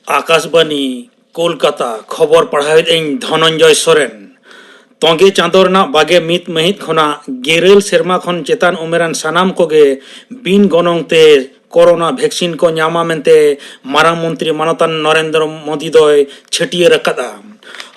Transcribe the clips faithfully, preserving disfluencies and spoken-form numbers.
ᱟᱠᱟᱥᱵᱟᱱᱤ ᱠᱳᱞᱠᱟᱛᱟ, ᱠᱷᱚᱵᱚᱨ ᱯᱟᱲᱦᱟᱣᱮᱫ ᱟᱹᱧ ᱫᱷᱚᱱᱚᱱᱡᱚᱭ ᱥᱚᱨᱮᱱ᱾ ᱛᱚᱸᱜᱮ ᱪᱟᱸᱫᱚ ᱨᱮᱱᱟᱜ ᱵᱟᱜᱮ ᱢᱤᱫ ᱢᱟᱹᱦᱤᱛ ᱠᱷᱚᱱᱟᱜ ᱜᱮᱨᱟᱹᱞ ᱥᱮᱨᱢᱟ ᱠᱷᱚᱱ ᱪᱮᱛᱟᱱ ᱩᱢᱮᱨᱟᱱ ᱥᱟᱱᱟᱢ ᱠᱚᱜᱮ ᱵᱤᱱ ᱜᱚᱱᱚᱝ ᱛᱮ ᱠᱳᱨᱳᱱᱟ ᱵᱷᱮᱠᱥᱤᱱ ᱠᱚ ᱧᱟᱢᱟ ᱢᱮᱱᱛᱮ ᱢᱟᱨᱟᱝ ᱢᱚᱱᱛᱨᱤ ᱢᱟᱱᱚᱛᱟᱱ ᱱᱚᱨᱮᱱᱫᱨᱚ ᱢᱳᱫᱤ ᱫᱚᱭ ᱪᱷᱟᱹᱴᱭᱟᱹᱨ ᱟᱠᱟᱫᱼᱟ᱾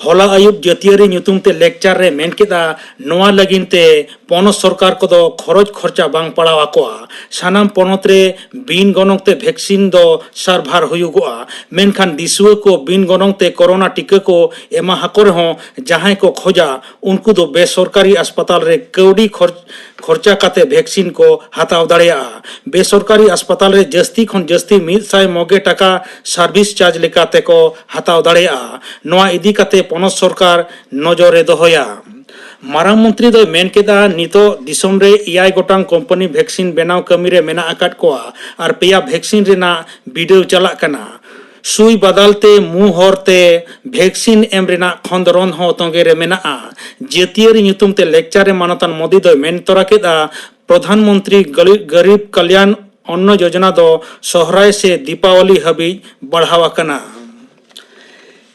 ᱦᱚᱞᱟ ᱟᱹᱭᱩᱵ ᱡᱟᱹᱛᱤᱭᱟᱹᱨᱤ ᱧᱩᱛᱩᱢ ᱛᱮ ᱞᱮᱠᱪᱟᱨ ᱨᱮ ᱢᱮᱱ ᱠᱮᱫᱼᱟ, ᱱᱚᱣᱟ ᱞᱟᱹᱜᱤᱫ ᱛᱮ ᱯᱚᱱᱚᱛ ᱥᱚᱨᱠᱟᱨ ᱠᱚᱫᱚ ᱠᱷᱚᱨᱚᱪ ᱠᱷᱚᱨᱪᱟ ᱵᱟᱝ ᱯᱟᱲᱟᱣ ᱟᱠᱚᱣᱟ᱾ ᱥᱟᱱᱟᱢ ᱯᱚᱱᱚᱛ ᱨᱮ ᱵᱤᱱ ᱜᱚᱱᱚᱝ ᱛᱮ ᱵᱷᱮᱠᱥᱤᱱ ᱫᱚ ᱥᱟᱨᱵᱷᱟᱨ ᱦᱩᱭᱩᱜᱚᱜᱼᱟ᱾ ᱢᱮᱱᱠᱷᱟᱱ ᱫᱤᱥᱩᱣᱟᱹ ᱠᱚ ᱵᱤᱱ ᱜᱚᱱᱚᱝ ᱛᱮ ᱠᱳᱨᱳᱱᱟ ᱴᱤᱠᱟᱹ ᱠᱚ ᱮᱢᱟ ᱟᱠᱚ ᱨᱮᱦᱚᱸ ᱡᱟᱦᱟᱸᱭ ᱠᱚ ᱠᱷᱚᱡᱟ, ᱩᱱᱠᱩ ᱫᱚ ᱵᱮᱥᱚᱨᱠᱟᱨᱤ ᱦᱟᱥᱯᱟᱛᱟᱞ ᱨᱮ ᱠᱟᱹᱣᱰᱤ ᱠᱷᱚᱨᱪ-, ᱠᱷᱚᱨᱪᱟ ᱠᱟᱛᱮ ᱵᱷᱮᱠᱥᱤᱱ ᱠᱚ ᱦᱟᱛᱟᱣ ᱫᱟᱲᱮᱭᱟᱜᱼᱟ᱾ ᱵᱮᱥᱚᱨᱠᱟᱨᱤ ᱦᱟᱥᱯᱟᱛᱟᱞ ᱨᱮ ᱡᱟᱹᱥᱛᱤ ᱠᱷᱚᱱ ᱡᱟᱹᱥᱛᱤ ᱢᱤᱫ ᱥᱟᱭ ᱢᱚᱜᱮ ᱴᱟᱠᱟ ᱥᱟᱨᱵᱷᱤᱥ ᱪᱟᱨᱡᱽ ᱞᱮᱠᱟᱛᱮ ᱠᱚ ᱦᱟᱛᱟᱣ ᱫᱟᱲᱮᱭᱟᱜᱼᱟ᱾ ᱱᱚᱣᱟ ᱤᱫᱤ ᱠᱟᱛᱮ ᱯᱚᱱᱚᱛ ᱥᱚᱨᱠᱟᱨ ᱱᱚᱡᱚᱨ ᱮ ᱫᱚᱦᱚᱭᱟ᱾ ᱢᱟᱨᱟᱝ ᱢᱚᱱᱛᱨᱤ ᱫᱚᱭ ᱢᱮᱱ ᱠᱮᱫᱟ, ᱱᱤᱛᱚᱜ ᱫᱤᱥᱚᱢ ᱨᱮ ᱮᱭᱟᱭ ᱜᱚᱴᱟᱝ ᱠᱳᱢᱯᱟᱱᱤ ᱵᱷᱮᱠᱥᱤᱱ ᱵᱮᱱᱟᱣ ᱠᱟᱹᱢᱤ ᱨᱮ ᱢᱮᱱᱟᱜ ᱟᱠᱟᱫ ᱠᱚᱣᱟ ᱟᱨ ᱯᱮᱭᱟ ᱵᱷᱮᱠᱥᱤᱱ ᱨᱮᱱᱟᱜ ᱵᱤᱰᱟᱹᱣ ᱪᱟᱞᱟᱜ ᱠᱟᱱᱟ᱾ ᱥᱩᱭ ᱵᱟᱫᱟᱞ ᱛᱮ ᱢᱩ ᱦᱚᱨ ᱛᱮ ᱵᱷᱮᱠᱥᱤᱱ ᱮᱢ ᱨᱮᱱᱟᱜ ᱠᱷᱚᱸᱫᱽᱨᱚᱸᱫᱽ ᱦᱚᱸ ᱛᱚᱸᱜᱮ ᱨᱮ ᱢᱮᱱᱟᱜᱼᱟ᱾ ᱡᱟᱹᱛᱤᱭᱟᱹᱨᱤ ᱧᱩᱛᱩᱢ ᱛᱮ ᱞᱮᱠᱪᱟᱨ ᱨᱮ ᱢᱟᱱᱚᱛᱟᱱ ᱢᱳᱫᱤ ᱫᱚᱭ ᱢᱮᱱ ᱛᱚᱨᱟ ᱠᱮᱫᱼᱟ, ᱯᱨᱚᱫᱷᱟᱱ ᱢᱚᱱᱛᱨᱤ ᱜᱟᱞᱤ-, ᱜᱟᱨᱤᱵ ᱠᱟᱞᱭᱟᱱ ᱚᱱᱱᱚ ᱡᱳᱡᱚᱱᱟ ᱫᱚ ᱥᱚᱦᱨᱟᱭ ᱥᱮ ᱫᱤᱯᱟᱣᱚᱞᱤ ᱦᱟᱹᱵᱤᱡ ᱵᱟᱲᱦᱟᱣ ᱟᱠᱟᱱᱟ᱾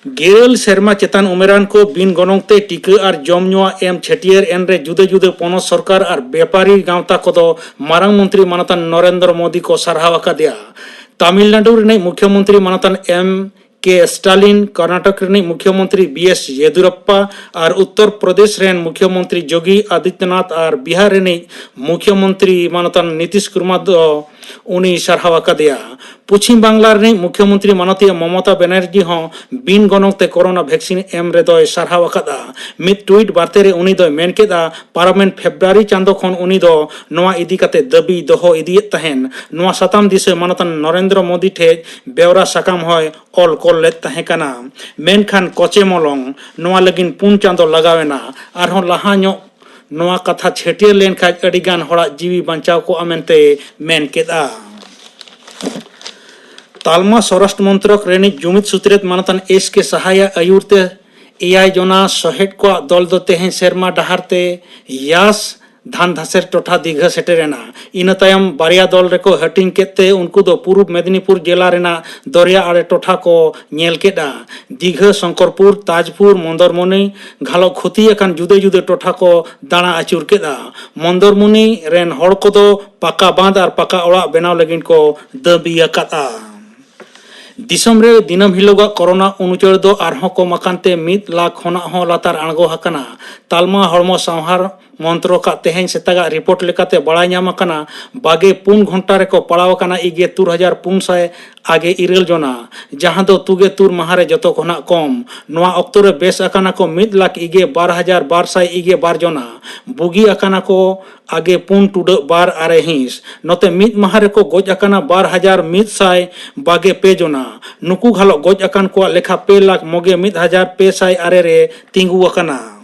ᱜᱮᱨᱟᱹᱞ ᱥᱮᱨᱢᱟ ᱪᱮᱛᱟᱱ ᱩᱢᱮᱨᱟᱱ ᱠᱚ ᱵᱤᱱ ᱜᱚᱱᱚᱝ ᱛᱮ ᱴᱤᱠᱟᱹ ᱟᱨ ᱡᱚᱢ ᱧᱩᱣᱟᱜ ᱮᱢ ᱪᱷᱟᱹᱴᱭᱟᱹᱨ ᱮᱱ ᱨᱮ ᱡᱩᱫᱟᱹ ᱡᱩᱫᱟᱹ ᱯᱚᱱᱚᱛ ᱥᱚᱨᱠᱟᱨ ᱟᱨ ᱵᱮᱯᱟᱨᱤ ᱜᱟᱶᱛᱟ ᱠᱚᱫᱚ ᱢᱟᱨᱟᱝ ᱢᱚᱱᱛᱨᱤ ᱢᱟᱱᱚᱛᱟᱱ ᱱᱚᱨᱮᱱᱫᱨᱚ ᱢᱳᱫᱤ ᱠᱚ ᱥᱟᱨᱦᱟᱣ ᱟᱠᱟᱫᱮᱭᱟ᱾ ᱛᱟᱢᱤᱞᱱᱟᱰᱩ ᱨᱤᱱᱤᱡ ᱢᱩᱠᱷᱭᱚᱢᱚᱱᱛᱨᱤ ᱢᱟᱱᱚᱛᱟᱱ ᱮᱢ ᱠᱮ ᱥᱴᱟᱞᱤᱱ, ᱠᱚᱨᱱᱟᱴᱚᱠ ᱨᱤᱱᱤᱡ ᱢᱩᱠᱷᱭᱚᱢᱚᱱᱛᱨᱤ ᱵᱤ ᱮᱥ ᱭᱮᱫᱩᱨᱟᱯᱯᱟ ᱟᱨ ᱩᱛᱛᱚᱨ ᱯᱨᱚᱫᱮᱥ ᱨᱮᱱ ᱢᱩᱠᱷᱭᱚᱢᱚᱱᱛᱨᱤ ᱡᱳᱜᱤ ᱟᱫᱤᱛᱭᱚᱱᱟᱛᱷ ᱟᱨ ᱵᱤᱦᱟᱨ ᱨᱤᱱᱤᱡ ᱢᱩᱠᱷᱭᱚᱢᱚᱱᱛᱨᱤ ᱢᱟᱱᱚᱛᱟᱱ ᱱᱤᱛᱤᱥ ᱠᱩᱢᱟᱨ ᱫᱚ ᱩᱱᱤ ᱥᱟᱨᱦᱟᱣ ᱟᱠᱟᱫᱮᱭᱟ᱾ ᱯᱚᱪᱷᱤᱢ ᱵᱟᱝᱞᱟ ᱨᱤᱱᱤᱡ ᱢᱩᱠᱷᱭᱚᱢᱚᱱᱛᱨᱤ ᱢᱟᱱᱚᱛᱤᱭᱟᱹ ᱢᱚᱢᱚᱛᱟ ᱵᱮᱱᱟᱨᱡᱤ ᱦᱚᱸ ᱵᱤᱱ ᱜᱚᱱᱚᱝ ᱛᱮ ᱠᱳᱨᱳᱱᱟ ᱵᱷᱮᱠᱥᱤᱱ ᱮᱢ ᱨᱮᱫᱚᱭ ᱥᱟᱨᱦᱟᱣ ᱟᱠᱟᱫᱼᱟ᱾ ᱢᱤᱫ ᱴᱩᱭᱤᱴ ᱵᱟᱨᱛᱮ ᱨᱮ ᱩᱱᱤ ᱫᱚᱭ ᱢᱮᱱ ᱠᱮᱫᱼᱟ, ᱯᱟᱨᱚᱢᱮᱱ ᱯᱷᱮᱵᱽᱨᱩᱣᱟᱨᱤ ᱪᱟᱸᱫᱚ ᱠᱷᱚᱱ ᱩᱱᱤ ᱫᱚ ᱱᱚᱣᱟ ᱤᱫᱤ ᱠᱟᱛᱮ ᱫᱟᱹᱵᱤᱭ ᱫᱚᱦᱚ ᱤᱫᱤᱭᱮᱫ ᱛᱟᱦᱮᱱ᱾ ᱱᱚᱣᱟ ᱥᱟᱛᱟᱢ ᱫᱤᱥᱟᱹ ᱢᱟᱱᱚᱛᱟᱱ ᱱᱚᱨᱮᱱᱫᱨᱚ ᱢᱳᱫᱤ ᱴᱷᱮᱡ ᱵᱮᱣᱨᱟ ᱥᱟᱠᱟᱢ ᱦᱚᱸᱭ ᱚᱞ ᱠᱚᱞ ᱞᱮᱫ ᱛᱟᱦᱮᱸ ᱠᱟᱱᱟ᱾ ᱢᱮᱱᱠᱷᱟᱱ ᱠᱚᱪᱮ ᱢᱚᱞᱚᱝ ᱱᱚᱣᱟ ᱞᱟᱹᱜᱤᱫ ᱯᱩᱱ ᱪᱟᱸᱫᱚ ᱞᱟᱜᱟᱣ ᱮᱱᱟ᱾ ᱟᱨᱦᱚᱸ ᱞᱟᱦᱟ ᱧᱚᱜ ᱱᱚᱣᱟ ᱠᱟᱛᱷᱟ ᱪᱷᱟᱹᱴᱭᱟᱹᱨ ᱞᱮᱱᱠᱷᱟᱡ ᱟᱹᱰᱤ ᱜᱟᱱ ᱦᱚᱲᱟᱜ ᱡᱤᱣᱤ ᱵᱟᱧᱪᱟᱣ ᱠᱚᱜᱼᱟ ᱢᱮᱱᱛᱮ ᱢᱮᱱ ᱠᱮᱫᱼᱟ᱾ ᱛᱟᱞᱢᱟ ᱥᱚᱨᱟᱥᱴᱨᱚ ᱢᱚᱱᱛᱨᱚᱠ ᱨᱤᱱᱤᱡ ᱡᱩᱢᱤᱫ ᱥᱩᱛᱨᱮᱛ ᱢᱟᱱᱚᱛᱟᱱ ᱮᱥ ᱠᱮ ᱥᱟᱦᱟᱭᱟᱜ ᱟᱹᱭᱩᱨ ᱛᱮ ᱮᱭᱟᱭ ᱡᱚᱱᱟ ᱥᱚᱦᱮᱫ ᱠᱚᱣᱟᱜ ᱫᱚᱞ ᱫᱚ ᱛᱮᱦᱮᱧ ᱥᱮᱨᱢᱟ ᱰᱟᱦᱟᱨ ᱛᱮ ᱭᱟᱥ ᱫᱷᱟᱱᱫᱷᱟᱥᱮᱨ ᱴᱚᱴᱷᱟ ᱫᱤᱜᱷᱟᱹ ᱥᱮᱴᱮᱨᱮᱱᱟ᱾ ᱤᱱᱟᱹ ᱛᱟᱭᱚᱢ ᱵᱟᱨᱭᱟ ᱫᱚᱞ ᱨᱮᱠᱚ ᱦᱟᱹᱴᱤᱧ ᱠᱮᱫ ᱛᱮ ᱩᱱᱠᱩ ᱫᱚ ᱯᱩᱨᱩᱵ ᱢᱮᱫᱤᱱᱤᱯᱩᱨ ᱡᱮᱞᱟ ᱨᱮᱱᱟᱜ ᱫᱚᱨᱭᱟ ᱟᱲᱮ ᱴᱚᱴᱷᱟ ᱠᱚ ᱧᱮᱞ ᱠᱮᱫᱼᱟ᱾ ᱫᱤᱜᱷᱟᱹ, ᱥᱚᱝᱠᱚᱨᱯᱩᱨ, ᱛᱟᱡᱽᱯᱩᱨ, ᱢᱚᱱᱫᱚᱨᱢᱚᱱᱤ ᱜᱷᱟᱞᱚᱜ ᱠᱷᱚᱛᱤ ᱟᱠᱟᱱ ᱡᱩᱫᱟᱹ ᱡᱩᱫᱟᱹ ᱴᱚᱴᱷᱟ ᱠᱚ ᱫᱟᱬᱟ ᱟᱹᱪᱩᱨ ᱠᱮᱫᱼᱟ᱾ ᱢᱚᱱᱫᱚᱨᱢᱚᱱᱤ ᱨᱮᱱ ᱦᱚᱲ ᱠᱚᱫᱚ ᱯᱟᱠᱟ ᱵᱟᱸᱫᱷ ᱟᱨ ᱯᱟᱠᱟ ᱚᱲᱟᱜ ᱵᱮᱱᱟᱣ ᱞᱟᱹᱜᱤᱫ ᱠᱚ ᱫᱟᱹᱵᱤ ᱟᱠᱟᱫᱼᱟ᱾ ᱫᱤᱥᱚᱢ ᱨᱮ ᱫᱤᱱᱟᱹᱢ ᱦᱤᱞᱳᱜᱟᱜ ᱠᱚᱨᱳᱱᱟ ᱩᱱᱩᱪᱟᱹᱲ ᱫᱚ ᱟᱨᱦᱚᱸ ᱠᱚᱢ ᱟᱠᱟᱱ ᱛᱮ ᱢᱤᱫ ᱞᱟᱠᱷ ᱠᱷᱚᱱᱟᱜ ᱦᱚᱸ ᱞᱟᱛᱟᱨ ᱟᱬᱜᱚ ᱟᱠᱟᱱᱟ᱾ ᱛᱟᱞᱢᱟ ᱦᱚᱲᱢᱚ ᱥᱟᱶᱦᱟᱨ ᱢᱚᱱᱛᱨᱚᱠᱟᱜ ᱛᱮᱦᱮᱧ ᱥᱮᱛᱟᱜᱟᱜ ᱨᱤᱯᱳᱨᱴ ᱞᱮᱠᱟᱛᱮ ᱵᱟᱲᱟᱭ ᱧᱟᱢ ᱟᱠᱟᱱᱟ, ᱵᱟᱜᱮ ᱯᱩᱱ ᱜᱷᱚᱱᱴᱟ ᱨᱮᱠᱚ ᱯᱟᱲᱟᱣ ᱟᱠᱟᱱᱟ ᱤᱜᱮ ᱛᱩᱨ ᱦᱟᱡᱟᱨ ᱯᱩᱱ ᱥᱟᱭ ᱟᱜᱮ ᱤᱨᱟᱹᱞ ᱡᱚᱱᱟ, ᱡᱟᱦᱟᱸ ᱫᱚ ᱛᱩᱜᱮ ᱛᱩᱨ ᱢᱟᱦᱟ ᱨᱮ ᱡᱚᱛᱚ ᱠᱷᱚᱱᱟᱜ ᱠᱚᱢ᱾ ᱱᱚᱣᱟ ᱚᱠᱛᱚ ᱨᱮ ᱵᱮᱥ ᱟᱠᱟᱱᱟ ᱠᱚ ᱢᱤᱫ ᱞᱟᱠᱷ ᱤᱜᱮ ᱵᱟᱨ ᱦᱟᱡᱟᱨ ᱵᱟᱨ ᱥᱟᱭ ᱤᱜᱮ ᱵᱟᱨ ᱡᱚᱱᱟ, ᱵᱩᱜᱤ ᱟᱠᱟᱱᱟ ᱠᱚ ᱟᱜᱮ ᱯᱩᱱ ᱴᱩᱰᱟᱹᱜ ᱵᱟᱨ ᱟᱨᱮ ᱦᱤᱸᱥ᱾ ᱱᱚᱛᱮ ᱢᱤᱫ ᱢᱟᱦᱟ ᱨᱮᱠᱚ ᱜᱚᱡ ᱟᱠᱟᱱᱟ ᱵᱟᱨ ᱦᱟᱡᱟᱨ ᱢᱤᱫ ᱥᱟᱭ ᱵᱟᱜᱮ ᱯᱮ ᱡᱚᱱᱟ᱾ ᱱᱩᱠᱩ ᱜᱷᱟᱞᱚᱜ ᱜᱚᱡ ᱟᱠᱟᱱ ᱠᱚᱣᱟᱜ ᱞᱮᱠᱷᱟ ᱯᱮ ᱞᱟᱠᱷ ᱢᱚᱜᱮ ᱢᱤᱫ ᱦᱟᱡᱟᱨ ᱯᱮ ᱥᱟᱭ ᱟᱨᱮ ᱨᱮ ᱛᱤᱸᱜᱩ ᱟᱠᱟᱱᱟ᱾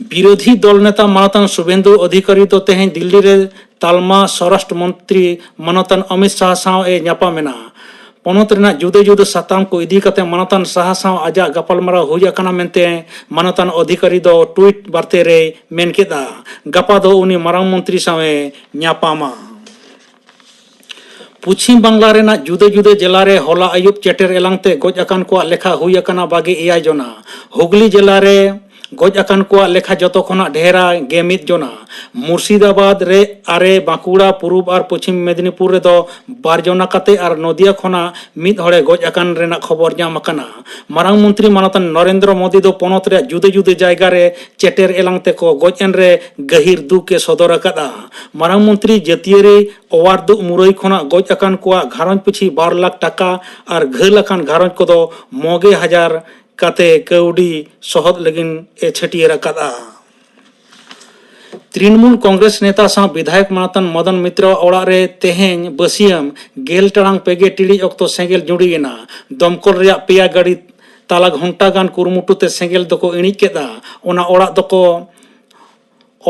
ᱵᱤᱨᱳᱫᱷᱤ ᱫᱚᱞ ᱱᱮᱛᱟ ᱢᱟᱱᱚᱛᱟᱱ ᱥᱩᱵᱷᱮᱱᱫᱩ ᱚᱫᱷᱤᱠᱟᱨᱤ ᱫᱚ ᱛᱮᱦᱮᱧ ᱫᱤᱞᱞᱤ ᱨᱮ ᱛᱟᱞᱢᱟ ᱥᱚᱨᱟᱥᱴᱨᱚ ᱢᱚᱱᱛᱨᱤ ᱢᱟᱱᱚᱛᱟᱱ ᱚᱢᱤᱛ ᱥᱟᱦᱟ ᱥᱟᱶ ᱮ ᱧᱟᱯᱟᱢ ᱮᱱᱟ᱾ ᱯᱚᱱᱚᱛ ᱨᱮᱱᱟᱜ ᱡᱩᱫᱟᱹ ᱡᱩᱫᱟᱹ ᱥᱟᱛᱟᱢ ᱠᱚ ᱤᱫᱤ ᱠᱟᱛᱮ ᱢᱟᱱᱚᱛᱟᱱ ᱥᱟᱦᱟ ᱥᱟᱶ ᱟᱡᱟᱜ ᱜᱟᱯᱟᱞᱢᱟᱨᱟᱣ ᱦᱩᱭ ᱟᱠᱟᱱᱟ ᱢᱮᱱᱛᱮ ᱢᱟᱱᱚᱛᱟᱱ ᱚᱫᱷᱤᱠᱟᱨᱤ ᱫᱚ ᱴᱩᱭᱤᱴ ᱵᱟᱨᱛᱮ ᱨᱮᱭ ᱢᱮᱱ ᱠᱮᱫᱼᱟ᱾ ᱜᱟᱯᱟ ᱫᱚ ᱩᱱᱤ ᱢᱟᱨᱟᱝ ᱢᱚᱱᱛᱨᱤ ᱥᱟᱶ ᱮ ᱧᱟᱯᱟᱢᱟ᱾ ᱯᱚᱪᱷᱤᱢ ᱵᱟᱝᱞᱟ ᱨᱮᱱᱟᱜ ᱡᱩᱫᱟᱹ ᱡᱩᱫᱟᱹ ᱡᱮᱞᱟ ᱨᱮ ᱦᱚᱞᱟ ᱟᱹᱭᱩᱵ ᱪᱮᱴᱮᱨ ᱮᱞᱟᱝ ᱛᱮ ᱜᱚᱡ ᱟᱠᱟᱱ ᱠᱚᱣᱟᱜ ᱞᱮᱠᱷᱟ ᱦᱩᱭ ᱟᱠᱟᱱᱟ ᱵᱟᱜᱮ ᱮᱭᱟᱭ ᱡᱚᱱᱟ᱾ ᱦᱩᱜᱽᱞᱤ ᱡᱮᱞᱟ ᱨᱮ ᱜᱚᱡ ᱟᱠᱟᱱ ᱠᱚᱣᱟᱜ ᱞᱮᱠᱷᱟ ᱡᱚᱛᱚ ᱠᱷᱚᱱᱟᱜ ᱰᱷᱮᱨᱟ ᱜᱮ ᱢᱤᱫ ᱡᱚᱱᱟ᱾ ᱢᱩᱨᱥᱤᱫᱟᱵᱟᱫᱽ ᱨᱮ ᱟᱨᱮ, ᱵᱟᱸᱠᱩᱲᱟ, ᱯᱩᱨᱩᱵ ᱟᱨ ᱯᱚᱪᱷᱤᱢ ᱢᱮᱫᱤᱱᱤᱯᱩᱨ ᱨᱮᱫᱚ ᱵᱟᱨ ᱡᱚᱱᱟ ᱠᱟᱛᱮ ᱟᱨ ᱱᱚᱫᱤᱭᱟ ᱠᱷᱚᱱᱟᱜ ᱢᱤᱫ ᱦᱚᱲᱮ ᱜᱚᱡ ᱟᱠᱟᱱ ᱨᱮᱱᱟᱜ ᱠᱷᱚᱵᱚᱨ ᱧᱟᱢ ᱟᱠᱟᱱᱟ᱾ ᱢᱟᱨᱟᱝ ᱢᱚᱱᱛᱨᱤ ᱢᱟᱱᱚᱛᱟᱱ ᱱᱚᱨᱮᱱᱫᱨᱚ ᱢᱳᱫᱤ ᱫᱚ ᱯᱚᱱᱚᱛ ᱨᱮᱭᱟᱜ ᱡᱩᱫᱟᱹ ᱡᱩᱫᱟᱹ ᱡᱟᱭᱜᱟ ᱨᱮ ᱪᱮᱴᱮᱨ ᱮᱞᱟᱝ ᱛᱮᱠᱚ ᱜᱚᱡ ᱮᱱ ᱨᱮ ᱜᱟᱹᱦᱤᱨ ᱫᱩᱠ ᱮ ᱥᱚᱫᱚᱨ ᱟᱠᱟᱫᱼᱟ᱾ ᱢᱟᱨᱟᱝ ᱢᱚᱱᱛᱨᱤ ᱡᱟᱹᱛᱤᱭᱟᱹᱨᱤ ᱚᱣᱟᱨ ᱫᱩᱜ ᱢᱩᱨᱟᱹᱭ ᱠᱷᱚᱱᱟᱜ ᱜᱚᱡ ᱟᱠᱟᱱ ᱠᱚᱣᱟᱜ ᱜᱷᱟᱨᱚᱸᱡᱽ ᱯᱤᱪᱷᱤ ᱵᱟᱨ ᱞᱟᱠᱷ ᱴᱟᱠᱟ ᱟᱨ ᱜᱷᱟᱹᱞ ᱟᱠᱟᱱ ᱜᱷᱟᱨᱚᱸᱡᱽ ᱠᱚᱫᱚ ᱢᱚᱜᱮ ᱦᱟᱡᱟᱨ ᱠᱟᱛᱮ ᱠᱟᱹᱣᱰᱤ ᱥᱚᱦᱚᱫ ᱞᱟᱹᱜᱤᱫ ᱮ ᱪᱷᱟᱹᱴᱭᱟᱹᱨ ᱟᱠᱟᱫᱼᱟ᱾ ᱛᱨᱤᱱᱢᱩᱞ ᱠᱚᱝᱜᱨᱮᱥ ᱱᱮᱛᱟ ᱥᱟᱶ ᱵᱤᱫᱷᱟᱭᱚᱠ ᱢᱟᱱᱚᱛᱟᱱ ᱢᱚᱫᱚᱱ ᱢᱤᱛᱨᱚ ᱚᱲᱟᱜ ᱨᱮ ᱛᱮᱦᱮᱧ ᱵᱟᱹᱥᱤᱭᱟᱹᱢ ᱜᱮᱞ ᱴᱟᱲᱟᱝ ᱯᱮᱜᱮ ᱴᱤᱲᱤᱡ ᱚᱠᱛᱚ ᱥᱮᱸᱜᱮᱞ ᱡᱩᱸᱰᱤ ᱮᱱᱟ᱾ ᱫᱚᱢᱠᱚᱞ ᱨᱮᱭᱟᱜ ᱯᱮᱭᱟ ᱜᱟᱹᱰᱤ ᱛᱟᱞᱟ ᱜᱷᱚᱱᱴᱟ ᱜᱟᱱ ᱠᱩᱨᱩᱢᱩᱴᱩ ᱛᱮ ᱥᱮᱸᱜᱮᱞ ᱫᱚᱠᱚ ᱤᱬᱤᱡ ᱠᱮᱫᱼᱟ᱾ ᱚᱱᱟ ᱚᱲᱟᱜ ᱫᱚᱠᱚ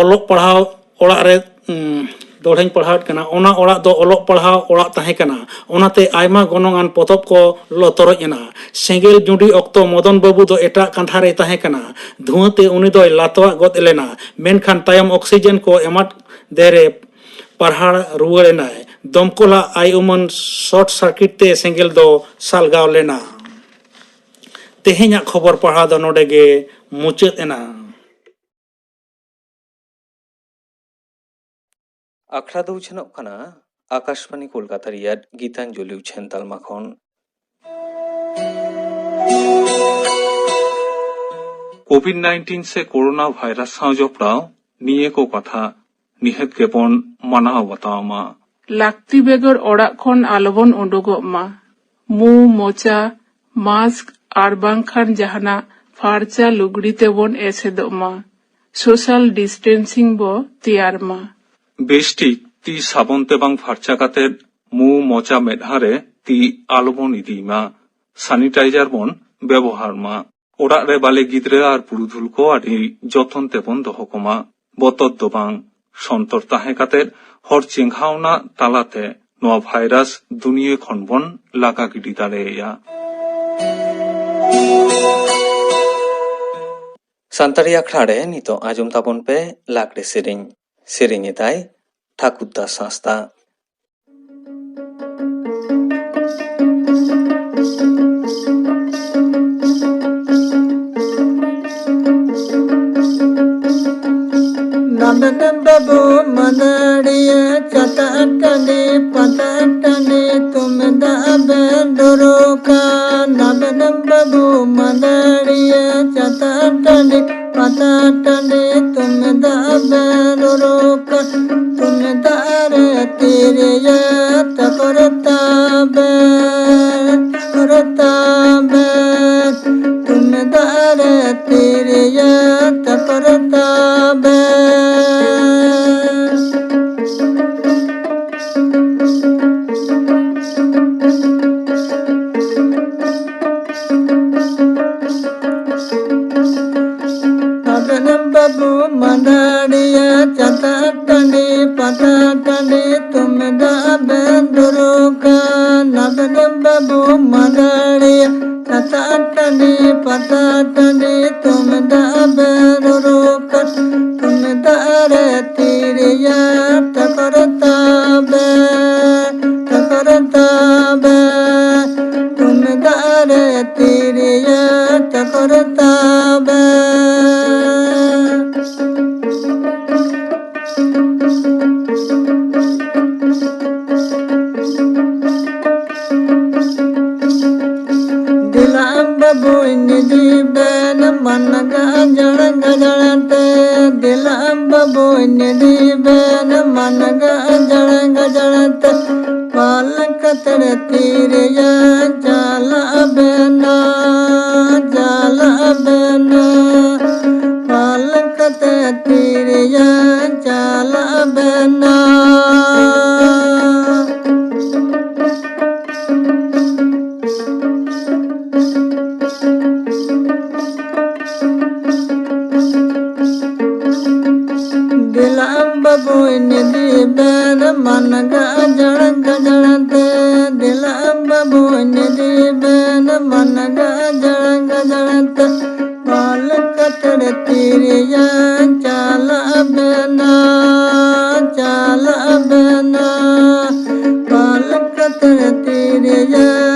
ᱚᱞᱚᱜ ᱯᱟᱲᱦᱟᱣ ᱚᱲᱟᱜ ᱨᱮ, ᱩᱸ, ᱫᱚᱦᱲᱟᱧ ᱯᱟᱲᱦᱟᱣᱮᱫ ᱠᱟᱱᱟ, ᱚᱱᱟ ᱚᱲᱟᱜ ᱫᱚ ᱚᱞᱚᱜ ᱯᱟᱲᱦᱟᱣ ᱚᱲᱟᱜ ᱛᱟᱦᱮᱸ ᱠᱟᱱᱟ᱾ ᱚᱱᱟᱛᱮ ᱟᱭᱢᱟ ᱜᱚᱱᱚᱝ ᱟᱱ ᱯᱚᱛᱚᱵ ᱠᱚ ᱞᱚ ᱛᱚᱨᱚᱡ ᱮᱱᱟ᱾ ᱥᱮᱸᱜᱮᱞ ᱡᱩᱸᱰᱤ ᱚᱠᱛᱚ ᱢᱚᱫᱚᱱ ᱵᱟᱹᱵᱩ ᱫᱚ ᱮᱴᱟᱜ ᱠᱟᱸᱫᱷᱟ ᱨᱮᱭ ᱛᱟᱦᱮᱸ ᱠᱟᱱᱟ᱾ ᱫᱷᱩᱣᱟᱹ ᱛᱮ ᱩᱱᱤ ᱫᱚᱭ ᱞᱟᱛᱚᱣᱟᱜ ᱜᱚᱫ ᱞᱮᱱᱟ, ᱢᱮᱱᱠᱷᱟᱱ ᱛᱟᱭᱚᱢ ᱚᱠᱥᱤᱡᱮᱱ ᱠᱚ ᱮᱢᱟᱫ ᱫᱮᱨᱮ ᱯᱟᱨᱦᱟᱲ ᱨᱩᱣᱟᱹᱲ ᱮᱱᱟᱭ᱾ ᱫᱚᱢᱠᱚᱞᱟᱜ ᱟᱭ ᱩᱢᱟᱹᱱ ᱥᱚᱨᱴ ᱥᱟᱨᱠᱤᱴ ᱛᱮ ᱥᱮᱸᱜᱮᱞ ᱫᱚ ᱥᱟᱞᱜᱟᱣ ᱞᱮᱱᱟ᱾ ᱛᱮᱦᱮᱧᱟᱜ ᱠᱷᱚᱵᱚᱨ ᱯᱟᱲᱦᱟᱣ ᱫᱚ ᱱᱚᱰᱮ ᱜᱮ ᱢᱩᱪᱟᱹᱫ ᱮᱱᱟ᱾ ᱟᱠᱷᱲᱟ ᱫᱚ ᱩᱪᱷᱟᱹᱱᱚᱜ ᱠᱟᱱᱟ ᱟᱠᱟᱥᱵᱟᱱᱤ ᱠᱳᱞᱠᱟᱛᱟ ᱨᱮᱭᱟᱜ ᱜᱤᱛᱟᱧᱡᱚᱞᱤ ᱩᱪᱷᱟᱹᱱ ᱛᱟᱞᱢᱟ ᱠᱷᱚᱱ᱾ ᱠᱳᱵᱷᱤᱰ ᱱᱟᱭᱤᱱᱴᱤᱱ ᱥᱮ ᱠᱳᱨᱳᱱᱟ ᱵᱷᱟᱭᱨᱟᱥ ᱥᱟᱶ ᱡᱚᱯᱲᱟᱣ ᱱᱤᱭᱟᱹ ᱠᱚ ᱠᱟᱛᱷᱟ ᱱᱤᱦᱟᱹᱛ ᱜᱮᱵᱚᱱ ᱢᱟᱱᱟᱣ ᱵᱟᱛᱟᱣ ᱢᱟ᱾ ᱞᱟᱹᱠᱛᱤ ᱵᱮᱜᱚᱨ ᱚᱲᱟᱜ ᱠᱷᱚᱱ ᱟᱞᱚᱵᱚᱱ ᱩᱰᱩᱠᱚᱜ ᱢᱟ᱾ ᱢᱩ, ᱢᱚᱪᱟ, ᱢᱟᱥᱠ ᱟᱨ ᱵᱟᱝᱠᱷᱟᱱ ᱡᱟᱦᱟᱱᱟᱜ ᱯᱷᱟᱨᱪᱟ ᱞᱩᱜᱽᱲᱤ ᱛᱮᱵᱚᱱ ᱮᱥᱮᱫᱚᱜ ᱢᱟ᱾ ᱥᱳᱥᱟᱞ ᱰᱤᱥᱴᱮᱱᱥᱤᱝ ᱵᱚ ᱛᱮᱭᱟᱨ ᱢᱟ᱾ ᱵᱮᱥ ᱴᱷᱤᱠ ᱛᱤ ᱥᱟᱵᱚᱱ ᱛᱮ ᱵᱟᱝ ᱯᱷᱟᱨᱪᱟ ᱠᱟᱛᱮ ᱢᱩ, ᱢᱚᱪᱟ, ᱢᱮᱫᱦᱟ ᱨᱮ ᱛᱤ ᱟᱞᱚᱵᱚᱱ ᱤᱫᱤᱭ ᱢᱟ᱾ ᱥᱟᱱᱤᱴᱟᱭᱡᱟᱨ ᱵᱚᱱ ᱵᱮᱵᱚᱦᱟᱨ ᱢᱟ᱾ ᱚᱲᱟᱜ ᱨᱮ ᱵᱟᱞᱮ ᱜᱤᱫᱽᱨᱟᱹ ᱟᱨ ᱯᱩᱨᱩᱫᱷᱩᱞ ᱠᱚ ᱟᱹᱰᱤ ᱡᱚᱛᱚᱱ ᱛᱮᱵᱚᱱ ᱫᱚᱦᱚ ᱠᱚᱢᱟ᱾ ᱵᱚᱛᱚᱨ ᱫᱚ ᱵᱟᱝ, ᱥᱚᱱᱛᱚᱨ ᱛᱟᱦᱮᱸ ᱠᱟᱛᱮ ᱦᱚᱲ ᱪᱮᱸᱜᱷᱟᱣᱱᱟ ᱛᱟᱞᱟᱛᱮ ᱱᱚᱣᱟ ᱵᱷᱟᱭᱨᱟᱥ ᱫᱩᱱᱤᱭᱟᱹ ᱠᱷᱚᱱ ᱵᱚᱱ ᱞᱟᱜᱟ ᱜᱤᱰᱤ ᱫᱟᱲᱮᱭᱟᱭᱟ᱾ ᱥᱟᱱᱛᱟᱲᱤ ᱟᱠᱷᱲᱟ ᱨᱮ ᱱᱤᱛᱚᱜ ᱟᱸᱡᱚᱢ ᱛᱟᱵᱚᱱ ᱯᱮ ᱞᱟᱜᱽᱲᱮ ᱥᱮᱨᱮᱧ᱾ ᱥᱮᱨᱮᱧ ᱮᱫᱟᱭ ᱴᱷᱟᱠᱩᱨ ᱫᱟᱥ ᱦᱟᱸᱥᱫᱟ᱾ ᱱᱟᱵᱮᱱ ᱵᱟᱹᱵᱩ ᱢᱟᱹᱫᱟᱹᱲᱤᱭᱟᱹ ᱪᱷᱟᱛᱟ ᱴᱟᱺᱰᱤ ᱯᱟᱛᱟ ᱴᱟᱺᱰᱤ ᱛᱩᱢᱫᱟᱜ ᱵᱮᱱ ᱨᱩᱨᱩᱠᱟ᱾ ᱱᱟᱵᱮᱱ ᱵᱟᱹᱵᱩ ᱢᱟᱹᱫᱟᱹᱲᱤᱭᱟᱹ ᱪᱷᱟᱛᱟ ᱴᱟᱺᱰᱤ ᱯᱟᱛᱟ ᱴᱟᱺᱰᱤ ᱛᱩᱢᱫᱟᱜ ᱵᱮᱱ ᱨᱩᱨᱩᱠᱟ᱾ ᱛᱩᱢᱫᱟᱜ ᱨᱮ ᱛᱤᱨᱭᱳ ᱛᱟᱠᱚᱨ ᱛᱟᱵᱮᱱ, ᱛᱟᱠᱚᱨ ᱛᱟᱵᱮᱱ᱾ ᱛᱩᱢᱫᱟᱜ ᱨᱮ ᱛᱤᱨᱭᱳ ᱛᱟᱠᱚᱨ ᱛᱟᱵᱮᱱ᱾ ᱟᱵᱮᱱ ᱵᱟᱹᱵᱩ ᱢᱟᱹᱫᱟᱹᱲᱤᱭᱟᱹ ᱪᱷᱟᱛᱟ ᱴᱟᱺᱰᱤ ᱯᱟᱛᱟ ᱵᱟᱹᱵᱩ ᱢᱟᱹᱫᱟᱹᱲᱤᱭᱟᱹ, ᱪᱷᱟᱛᱟ ᱴᱟᱺᱰᱤ, ᱯᱟᱛᱟ ᱴᱟᱺᱰᱤ, ᱛᱩᱢᱫᱟᱜ ᱵᱮᱱ ᱨᱩᱨᱩ ᱠᱟᱱ, ᱛᱩᱢᱫᱟᱜ ᱨᱮ ᱛᱤᱨᱭᱟ ᱛᱟᱠᱚᱨ ᱛᱟᱵᱮ, ᱛᱟᱠᱚᱨ ᱛᱟᱵᱮ, ᱛᱩᱢᱫᱟᱜ ᱨᱮ ᱛᱤᱨᱭᱟ ᱛᱟᱠᱚᱨ ᱛᱟᱵᱮ᱾ ᱫᱮᱞᱟ ᱵᱟᱹᱵᱩᱧ ᱤᱫᱤ ᱵᱮᱱ ᱢᱟᱱ ᱜᱟᱡᱟᱲ ᱜᱟᱡᱟᱲ ᱛᱮ, ᱫᱮᱞᱟ ᱵᱟᱹᱵᱩᱧ ᱤᱫᱤ ᱵᱮᱱ ᱢᱟᱱ ᱜᱟᱡᱟᱲ ᱜᱟᱡᱟᱲ ᱛᱮ, ᱯᱟᱞ ᱠᱟᱛᱮ ᱛᱤᱨᱭᱟ ᱪᱟᱞᱟᱜ ᱵᱮᱱᱟ, ᱪᱟᱞᱟᱜ ᱵᱮᱱᱟ, ᱯᱟᱞ ᱠᱟᱛᱮ ᱛᱤᱨᱭᱟ ᱪᱟᱞᱟᱜ ᱵᱮᱱᱟ᱾ ᱫᱮᱞᱟ ᱵᱟᱹᱵᱩᱧ ᱤᱫᱤ ᱵᱮᱱ ᱢᱟᱱ ᱜᱟᱡᱟᱲ ᱜᱟᱡᱟᱲ ᱛᱮ, ᱫᱮᱞᱟ ᱵᱟᱹᱵᱩᱧ ᱤᱫᱤ ᱵᱮᱱ ᱢᱟᱱ ᱜᱟᱡᱟᱲ ᱜᱟᱡᱟᱲ ᱛᱮ, ᱯᱟᱞ ᱠᱟᱛᱮ ᱛᱤᱨᱭᱟ ᱪᱟᱞᱟᱜ ᱵᱮᱱᱟ, ᱪᱟᱞᱟᱜ ᱵᱮᱱᱟ, ᱯᱟᱞ ᱠᱟᱛᱮ ᱛᱤᱨᱭᱟ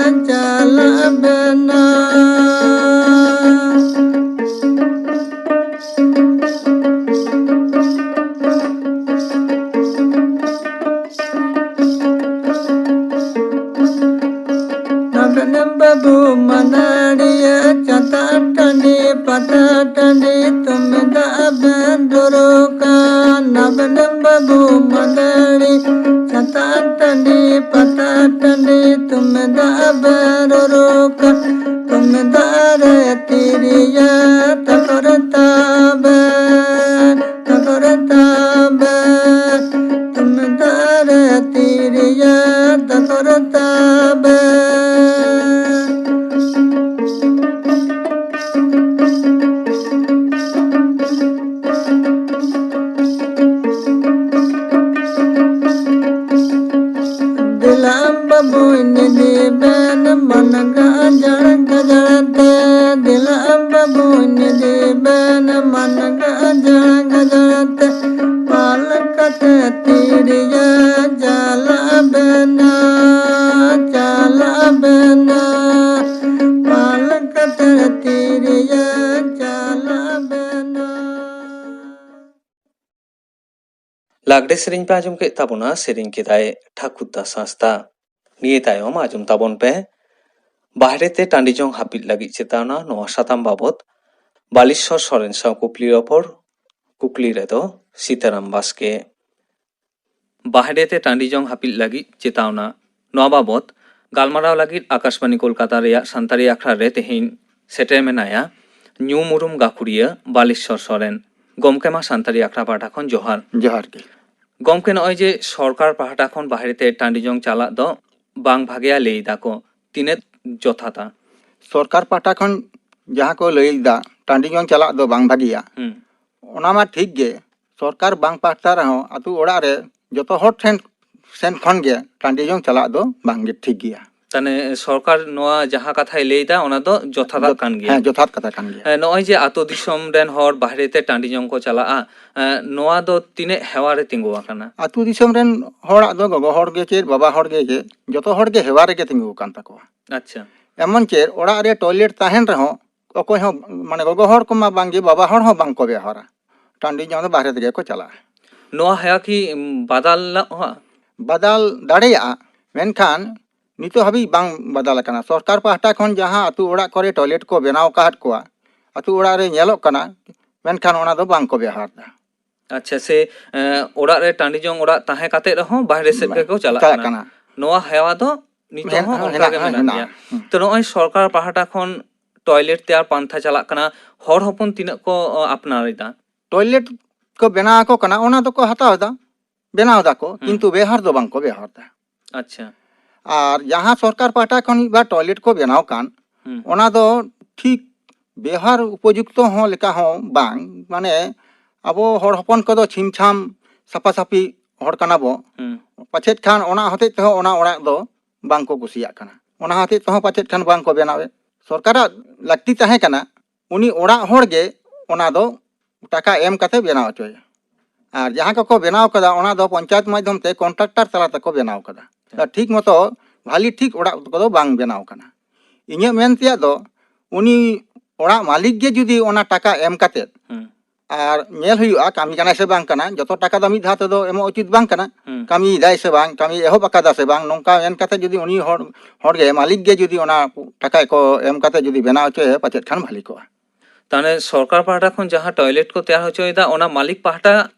ᱪᱟᱞᱟᱜ ᱵᱮᱱᱟ᱾ ᱟᱵᱮᱱ ᱵᱟᱹᱵᱩ ᱢᱟᱹᱫᱟᱹᱲᱤᱭᱟᱹ, ᱪᱷᱟᱛᱟ ᱴᱟᱺᱰᱤ, ᱯᱟᱛᱟ ᱴᱟᱺᱰᱤ, ᱛᱩᱢᱫᱟᱜ ᱵᱮᱱ ᱨᱩᱨᱩ ᱠᱟᱱ᱾ ᱟᱵᱮᱱ ᱵᱟᱹᱵᱩ ᱢᱟᱹᱫᱟᱹᱲᱤ, ᱪᱷᱟᱛᱟ ᱴᱟᱺᱰᱤ, ᱯᱟᱛᱟ ᱴᱟᱺᱰᱤ, ᱛᱩᱢᱫᱟᱜ ᱵᱮᱱ ᱨᱩᱨᱩ ᱠᱟᱱ᱾ ᱛᱩᱢᱫᱟᱜ ᱨᱮ ᱛᱤᱨᱭᱟ ᱛᱟᱠᱚᱨ ᱛᱟᱵᱮ, ᱛᱟᱠᱚᱨ ᱛᱟᱵᱮ, ᱛᱩᱢᱫᱟᱜ ᱨᱮ ᱛᱤᱨᱭᱟ ᱛᱟᱠᱚᱨ ᱛᱟᱵᱮ᱾ ᱫᱮᱞᱟ ᱵᱟᱹᱵᱩᱧ ᱤᱫᱤ ᱞᱟᱜᱽᱲᱮ ᱥᱮᱨᱮᱧ ᱯᱮ ᱟᱸᱡᱚᱢ ᱠᱮᱫ ᱛᱟᱵᱚᱱᱟ, ᱥᱮᱨᱮᱧ ᱠᱮᱫᱟᱭ ᱴᱷᱟᱹᱠᱩᱨ ᱫᱟᱥ ᱦᱟᱸᱥᱫᱟ᱾ ᱱᱤᱭᱟᱹ ᱛᱟᱭᱚᱢ ᱟᱸᱡᱚᱢ ᱛᱟᱵᱚᱱ ᱯᱮ ᱵᱟᱦᱨᱮ ᱛᱮ ᱴᱟᱺᱰᱤ ᱡᱚᱝ ᱦᱟᱹᱯᱤᱫ ᱞᱟᱹᱜᱤᱫ ᱪᱮᱛᱟᱣᱱᱟ, ᱱᱚᱣᱟ ᱥᱟᱛᱟᱢ ᱵᱟᱵᱚᱛ ᱵᱟᱞᱮᱥᱣᱚᱨ ᱥᱚᱨᱮᱱ ᱥᱟᱶ ᱠᱩᱠᱞᱤ ᱨᱚᱯᱚᱲ᱾ ᱠᱩᱠᱞᱤ ᱨᱮᱫᱚ ᱥᱤᱛᱟᱨᱟᱢ ᱵᱟᱥᱠᱮ᱾ ᱵᱟᱦᱨᱮ ᱛᱮ ᱴᱟᱺᱰᱤ ᱡᱚᱝ ᱦᱟᱹᱯᱤᱫ ᱞᱟᱹᱜᱤᱫ ᱪᱮᱛᱟᱣᱱᱟ, ᱱᱚᱣᱟ ᱵᱟᱵᱚᱛ ᱜᱟᱞᱢᱟᱨᱟᱣ ᱞᱟᱹᱜᱤᱫ ᱟᱠᱟᱥᱵᱟᱬᱤ ᱠᱳᱞᱠᱟᱛᱟ ᱨᱮᱭᱟᱜ ᱥᱟᱱᱛᱟᱲᱤ ᱟᱠᱷᱲᱟ ᱨᱮ ᱛᱮᱦᱮᱧ ᱥᱮᱴᱮᱨ ᱢᱮᱱᱟᱭᱟ ᱧᱩᱢ ᱩᱨᱩᱢ ᱜᱟᱹᱠᱷᱩᱲᱤᱭᱟᱹ ᱵᱟᱞᱮᱥᱣᱚᱨ ᱥᱚᱨᱮᱱ᱾ ᱜᱚᱢᱠᱮ, ᱢᱟ ᱥᱟᱱᱛᱟᱲᱤ ᱟᱠᱷᱲᱟ ᱯᱟᱦᱴᱟ ᱠᱷᱚᱱ ᱡᱚᱦᱟᱨ᱾ ᱡᱚᱦᱟᱨ ᱜᱮ᱾ ᱜᱚᱢᱠᱮ, ᱱᱚᱜᱼᱚᱭ ᱡᱮ ᱥᱚᱨᱠᱟᱨ ᱯᱟᱦᱴᱟ ᱠᱷᱚᱱ ᱵᱟᱦᱨᱮ ᱛᱮ ᱴᱟᱺᱰᱤ ᱡᱚᱝ ᱪᱟᱞᱟᱜ ᱫᱚ ᱵᱟᱝ ᱵᱷᱟᱜᱮᱭᱟ ᱞᱟᱹᱭ ᱫᱟᱠᱚ, ᱛᱤᱱᱟᱹᱜ ᱡᱚᱛᱷᱟᱛᱟ? ᱥᱚᱨᱠᱟᱨ ᱯᱟᱦᱴᱟ ᱠᱷᱚᱱ ᱡᱟᱦᱟᱸ ᱠᱚ ᱞᱟᱹᱭ ᱮᱫᱟ ᱴᱟᱺᱰᱤ ᱡᱚᱝ ᱪᱟᱞᱟᱜ ᱫᱚ ᱵᱟᱝ ᱵᱷᱟᱜᱮᱭᱟ, ᱦᱩᱸ᱾ ᱚᱱᱟ ᱢᱟ ᱴᱷᱤᱠ ᱜᱮ, ᱥᱚᱨᱠᱟᱨ ᱵᱟᱝ ᱯᱟᱦᱴᱟ ᱨᱮᱦᱚᱸ ᱟᱹᱛᱩ ᱚᱲᱟᱜ ᱨᱮ ᱡᱚᱛᱚ ᱦᱚᱲ ᱴᱷᱮᱱ ᱥᱮᱱ ᱠᱷᱚᱱ ᱜᱮ ᱴᱟᱺᱰᱤ ᱡᱚᱝ ᱪᱟᱞᱟᱜ ᱫᱚ ᱵᱟᱝ ᱜᱮ ᱴᱷᱤᱠ ᱜᱮᱭᱟ᱾ ᱛᱟᱦᱞᱮ ᱥᱚᱨᱠᱟᱨ ᱱᱚᱣᱟ ᱡᱟᱦᱟᱸ ᱠᱟᱛᱷᱟᱭ ᱞᱟᱹᱭ ᱮᱫᱟ, ᱚᱱᱟ ᱫᱚ ᱡᱚᱛᱷᱟᱛᱟᱜ ᱡᱚᱛ-, ᱠᱟᱱ ᱜᱮᱭᱟ᱾ ᱦᱮᱸ, ᱡᱚᱛᱷᱟᱛ ᱠᱟᱛᱷᱟ ᱠᱟᱱ ᱜᱮᱭᱟ᱾ ᱦᱮᱸ, ᱱᱚᱜᱼᱚᱭ ᱡᱮ ᱟᱹᱛᱩ ᱫᱤᱥᱚᱢ ᱨᱮᱱ ᱦᱚᱲ ᱵᱟᱦᱨᱮ ᱛᱮ ᱴᱟᱺᱰᱤ ᱡᱚᱝ ᱠᱚ ᱪᱟᱞᱟᱜᱼᱟ, ᱮᱸ, ᱱᱚᱣᱟ ᱫᱚ ᱛᱤᱱᱟᱹᱜ ᱦᱮᱣᱟ ᱨᱮ ᱛᱤᱸᱜᱩ ᱟᱠᱟᱱᱟ? ᱟᱹᱛᱩ ᱫᱤᱥᱚᱢ ᱨᱮᱱ ᱦᱚᱲᱟᱜ ᱫᱚ ᱜᱚᱜᱚ ᱦᱚᱲ ᱜᱮ ᱪᱮᱫ, ᱵᱟᱵᱟ ᱦᱚᱲ ᱜᱮ ᱪᱮᱫ, ᱡᱚᱛᱚ ᱦᱚᱲ ᱜᱮ ᱦᱮᱣᱟ ᱨᱮᱜᱮ ᱛᱤᱸᱜᱩ ᱟᱠᱟᱱ ᱛᱟᱠᱚᱣᱟ᱾ ᱟᱪᱪᱷᱟ᱾ ᱮᱢᱚᱱ ᱪᱮᱫ ᱚᱲᱟᱜ ᱨᱮ ᱴᱚᱭᱞᱮᱴ ᱛᱟᱦᱮᱱ ᱨᱮᱦᱚᱸ ᱚᱠᱚᱭ ᱦᱚᱸ, ᱢᱟᱱᱮ, ᱜᱚᱜᱚ ᱦᱚᱲ ᱠᱚᱢᱟ ᱵᱟᱝᱜᱮ, ᱵᱟᱵᱟ ᱦᱚᱲ ᱦᱚᱸ ᱵᱟᱝ ᱠᱚ ᱵᱮᱣᱦᱟᱨᱟ᱾ ᱴᱟᱺᱰᱤ ᱡᱚᱝ ᱫᱚ ᱵᱟᱦᱨᱮ ᱛᱮᱜᱮ ᱠᱚ ᱪᱟᱞᱟᱜᱼᱟ᱾ ᱱᱚᱣᱟ ᱦᱮᱣᱟ ᱠᱤ, ᱩᱢ, ᱵᱟᱫᱟᱞᱚᱜᱼᱟ? ᱵᱟᱫᱟᱞ ᱫᱟᱲᱮᱭᱟᱜᱼᱟ, ᱢᱮᱱᱠᱷᱟᱱ ᱱᱤᱛᱚᱜ ᱦᱟᱹᱵᱤᱡ ᱵᱟᱝ ᱵᱟᱫᱟᱞ ᱟᱠᱟᱱᱟ᱾ ᱥᱚᱨᱠᱟᱨ ᱯᱟᱦᱴᱟ ᱠᱷᱚᱱ ᱡᱟᱦᱟᱸ ᱟᱹᱛᱩ ᱚᱲᱟᱜ ᱠᱚᱨᱮ ᱴᱚᱭᱞᱮᱴ ᱠᱚ ᱵᱮᱱᱟᱣ ᱟᱠᱟᱫ ᱠᱚᱣᱟ, ᱟᱹᱛᱩ ᱚᱲᱟᱜ ᱨᱮ ᱧᱮᱞᱚᱜ ᱠᱟᱱᱟ, ᱢᱮᱱᱠᱷᱟᱱ ᱚᱱᱟ ᱫᱚ ᱵᱟᱝ ᱠᱚ ᱵᱮᱣᱦᱟᱨ ᱮᱫᱟ᱾ ᱟᱪᱪᱷᱟ, ᱥᱮ, ᱮᱸ, ᱚᱲᱟᱜ ᱨᱮ ᱴᱟᱺᱰᱤ ᱡᱚᱝ ᱚᱲᱟᱜ ᱛᱟᱦᱮᱸ ᱠᱟᱛᱮ ᱨᱮᱦᱚᱸ ᱵᱟᱦᱨᱮ ᱥᱮᱫ ᱵᱟᱝ, ᱜᱮᱠᱚ ᱪᱟᱞᱟᱜ ᱪᱟᱞᱟᱜ ᱠᱟᱱᱟ᱾ ᱠᱟᱱᱟ᱾ ᱱᱚᱣᱟ ᱦᱮᱣᱟ ᱫᱚ ᱱᱤᱛᱚᱜ ᱦᱮᱱ-, ᱦᱚᱸ ᱚᱱᱠᱟ ᱦᱮᱱᱟᱜ, ᱜᱮ ᱢᱮᱱᱟᱜ ᱦᱮᱱᱟᱜᱼᱟ᱾ ᱜᱮᱭᱟ᱾ ᱦᱩᱸ᱾ ᱛᱚ, ᱱᱚᱜᱼᱚᱭ ᱥᱚᱨᱠᱟᱨ ᱯᱟᱦᱴᱟ ᱠᱷᱚᱱ ᱴᱚᱭᱞᱮᱴ ᱛᱮᱭᱟᱨ ᱯᱟᱱᱛᱷᱟ ᱪᱟᱞᱟᱜ ᱠᱟᱱᱟ, ᱦᱚᱲ ᱦᱚᱯᱚᱱ ᱛᱤᱱᱟᱹᱜ ᱠᱚ, ᱚ, ᱟᱯᱱᱟᱨ ᱮᱫᱟ? ᱴᱚᱭᱞᱮᱴ ᱠᱚ ᱵᱮᱱᱟᱣ ᱟᱠᱚ ᱠᱟᱱᱟ, ᱚᱱᱟ ᱫᱚᱠᱚ ᱦᱟᱛᱟᱣ ᱮᱫᱟ, ᱵᱮᱱᱟᱣ ᱮᱫᱟ ᱠᱚ, ᱦᱩᱸ᱾ ᱠᱤᱱᱛᱩ ᱵᱮᱣᱦᱟᱨ ᱫᱚ ᱵᱟᱝ ᱠᱚ ᱵᱮᱣᱦᱟᱨ ᱮᱫᱟ᱾ ᱟᱪᱪᱷᱟ᱾ ᱟᱨ ᱡᱟᱦᱟᱸ ᱥᱚᱨᱠᱟᱨ ᱯᱟᱦᱴᱟ ᱠᱷᱚᱱ ᱢᱤᱫ ᱵᱟᱨ ᱴᱚᱭᱞᱮᱴ ᱠᱚ ᱵᱮᱱᱟᱣ ᱠᱟᱱ, ᱦᱩᱸ᱾ ᱚᱱᱟ ᱫᱚ ᱴᱷᱤᱠ ᱵᱮᱣᱦᱟᱨ ᱩᱯᱚᱡᱩᱠᱛᱚ ᱦᱚᱸ ᱞᱮᱠᱟ ᱦᱚᱸ ᱵᱟᱝ, ᱢᱟᱱᱮ, ᱟᱵᱚ ᱦᱚᱲ ᱦᱚᱯᱚᱱ ᱠᱚᱫᱚ ᱪᱷᱤᱢ ᱪᱷᱟᱢ ᱥᱟᱯᱷᱟ ᱥᱟᱹᱯᱷᱤ ᱦᱚᱲ ᱠᱟᱱᱟ ᱵᱚ, ᱦᱩᱸ᱾ ᱯᱟᱪᱮᱫ ᱠᱷᱟᱱ ᱚᱱᱟ ᱦᱚᱛᱮᱡ ᱛᱮᱦᱚᱸ ᱚᱱᱟ ᱚᱲᱟᱜ ᱫᱚ ᱵᱟᱝ ᱠᱚ ᱠᱩᱥᱤᱭᱟᱜ ᱠᱟᱱᱟ, ᱚᱱᱟ ᱦᱚᱛᱮᱡ ᱛᱮᱦᱚᱸ ᱯᱟᱪᱮᱫ ᱠᱷᱟᱱ ᱵᱟᱝ ᱠᱚ ᱵᱮᱱᱟᱣᱮᱫ᱾ ᱥᱚᱨᱠᱟᱨᱟᱜ ᱞᱟᱹᱠᱛᱤ ᱛᱟᱦᱮᱸ ᱠᱟᱱᱟ ᱩᱱᱤ ᱚᱲᱟᱜ ᱦᱚᱲ ᱜᱮ ᱚᱱᱟ ᱫᱚ ᱴᱟᱠᱟ ᱮᱢ ᱠᱟᱛᱮ ᱵᱮᱱᱟᱣ ᱦᱚᱪᱚᱭᱟ᱾ ᱟᱨ ᱡᱟᱦᱟᱸ ᱠᱚᱠᱚ ᱵᱮᱱᱟᱣ ᱠᱟᱫᱟ, ᱚᱱᱟ ᱫᱚ ᱯᱚᱧᱪᱟᱭᱮᱛ ᱢᱟᱫᱽᱫᱷᱚᱢ ᱛᱮ ᱠᱚᱱᱴᱨᱟᱠᱴᱟᱨ ᱛᱟᱞᱟ ᱛᱮᱠᱚ ᱵᱮᱱᱟᱣ ᱠᱟᱫᱟ᱾ ᱦᱮᱸ᱾ ᱴᱷᱤᱠ ᱢᱚᱛᱚ ᱵᱷᱟᱞᱤ ᱴᱷᱤᱠ ᱚᱲᱟᱜ ᱠᱚᱫᱚ ᱵᱟᱝ ᱵᱮᱱᱟᱣ ᱠᱟᱱᱟ᱾ ᱤᱧᱟᱹᱜ ᱢᱮᱱ ᱛᱮᱭᱟᱜ ᱫᱚ, ᱩᱱᱤ ᱚᱲᱟᱜ ᱢᱟᱹᱞᱤᱠ ᱜᱮ ᱡᱩᱫᱤ ᱚᱱᱟ ᱴᱟᱠᱟ ᱮᱢ ᱠᱟᱛᱮ ᱦᱩᱸ᱾ ᱟᱨ ᱧᱮᱞ ᱦᱩᱭᱩᱜᱼᱟ ᱠᱟᱹᱢᱤ ᱠᱟᱱᱟᱭ ᱥᱮ ᱵᱟᱝ ᱠᱟᱱᱟ᱾ ᱡᱚᱛᱚ ᱴᱟᱠᱟ ᱫᱚ ᱢᱤᱫ ᱫᱷᱟᱣ ᱛᱮᱫᱚ ᱮᱢᱚᱜ ᱩᱪᱤᱛ ᱵᱟᱝ ᱠᱟᱱᱟ᱾ ᱦᱩᱸ᱾ ᱠᱟᱹᱢᱤᱭᱮᱫᱟᱭ ᱥᱮ ᱵᱟᱝ, ᱠᱟᱹᱢᱤ ᱮᱦᱚᱵ ᱟᱠᱟᱫᱟ ᱥᱮ ᱵᱟᱝ, ᱱᱚᱝᱠᱟ ᱢᱮᱱ ᱠᱟᱛᱮ ᱡᱩᱫᱤ ᱩᱱᱤ ᱦᱚᱲ, ᱦᱚᱲ ᱜᱮ, ᱢᱟᱹᱞᱤᱠ ᱜᱮ ᱡᱩᱫᱤ ᱚᱱᱟ ᱴᱟᱠᱟ ᱠᱚ ᱮᱢ ᱠᱟᱛᱮ ᱡᱩᱫᱤ ᱵᱮᱱᱟᱣ ᱦᱚᱪᱚᱭᱟ, ᱯᱟᱪᱮᱫ ᱠᱷᱟᱱ ᱵᱷᱟᱹᱞᱤ ᱠᱚᱜᱼᱟ᱾ ᱛᱟᱦᱞᱮ ᱥᱚᱨᱠᱟᱨ ᱯᱟᱦᱴᱟ ᱠᱷᱚᱱ ᱡᱟᱦᱟᱸ ᱴᱚᱭᱞᱮᱴ ᱠᱚ ᱛᱮᱭᱟᱨ ᱦᱚᱪᱚᱭᱮᱫᱟ, ᱚᱱᱟ ᱢᱟᱹᱞᱤᱠ ᱯᱟᱦᱴᱟ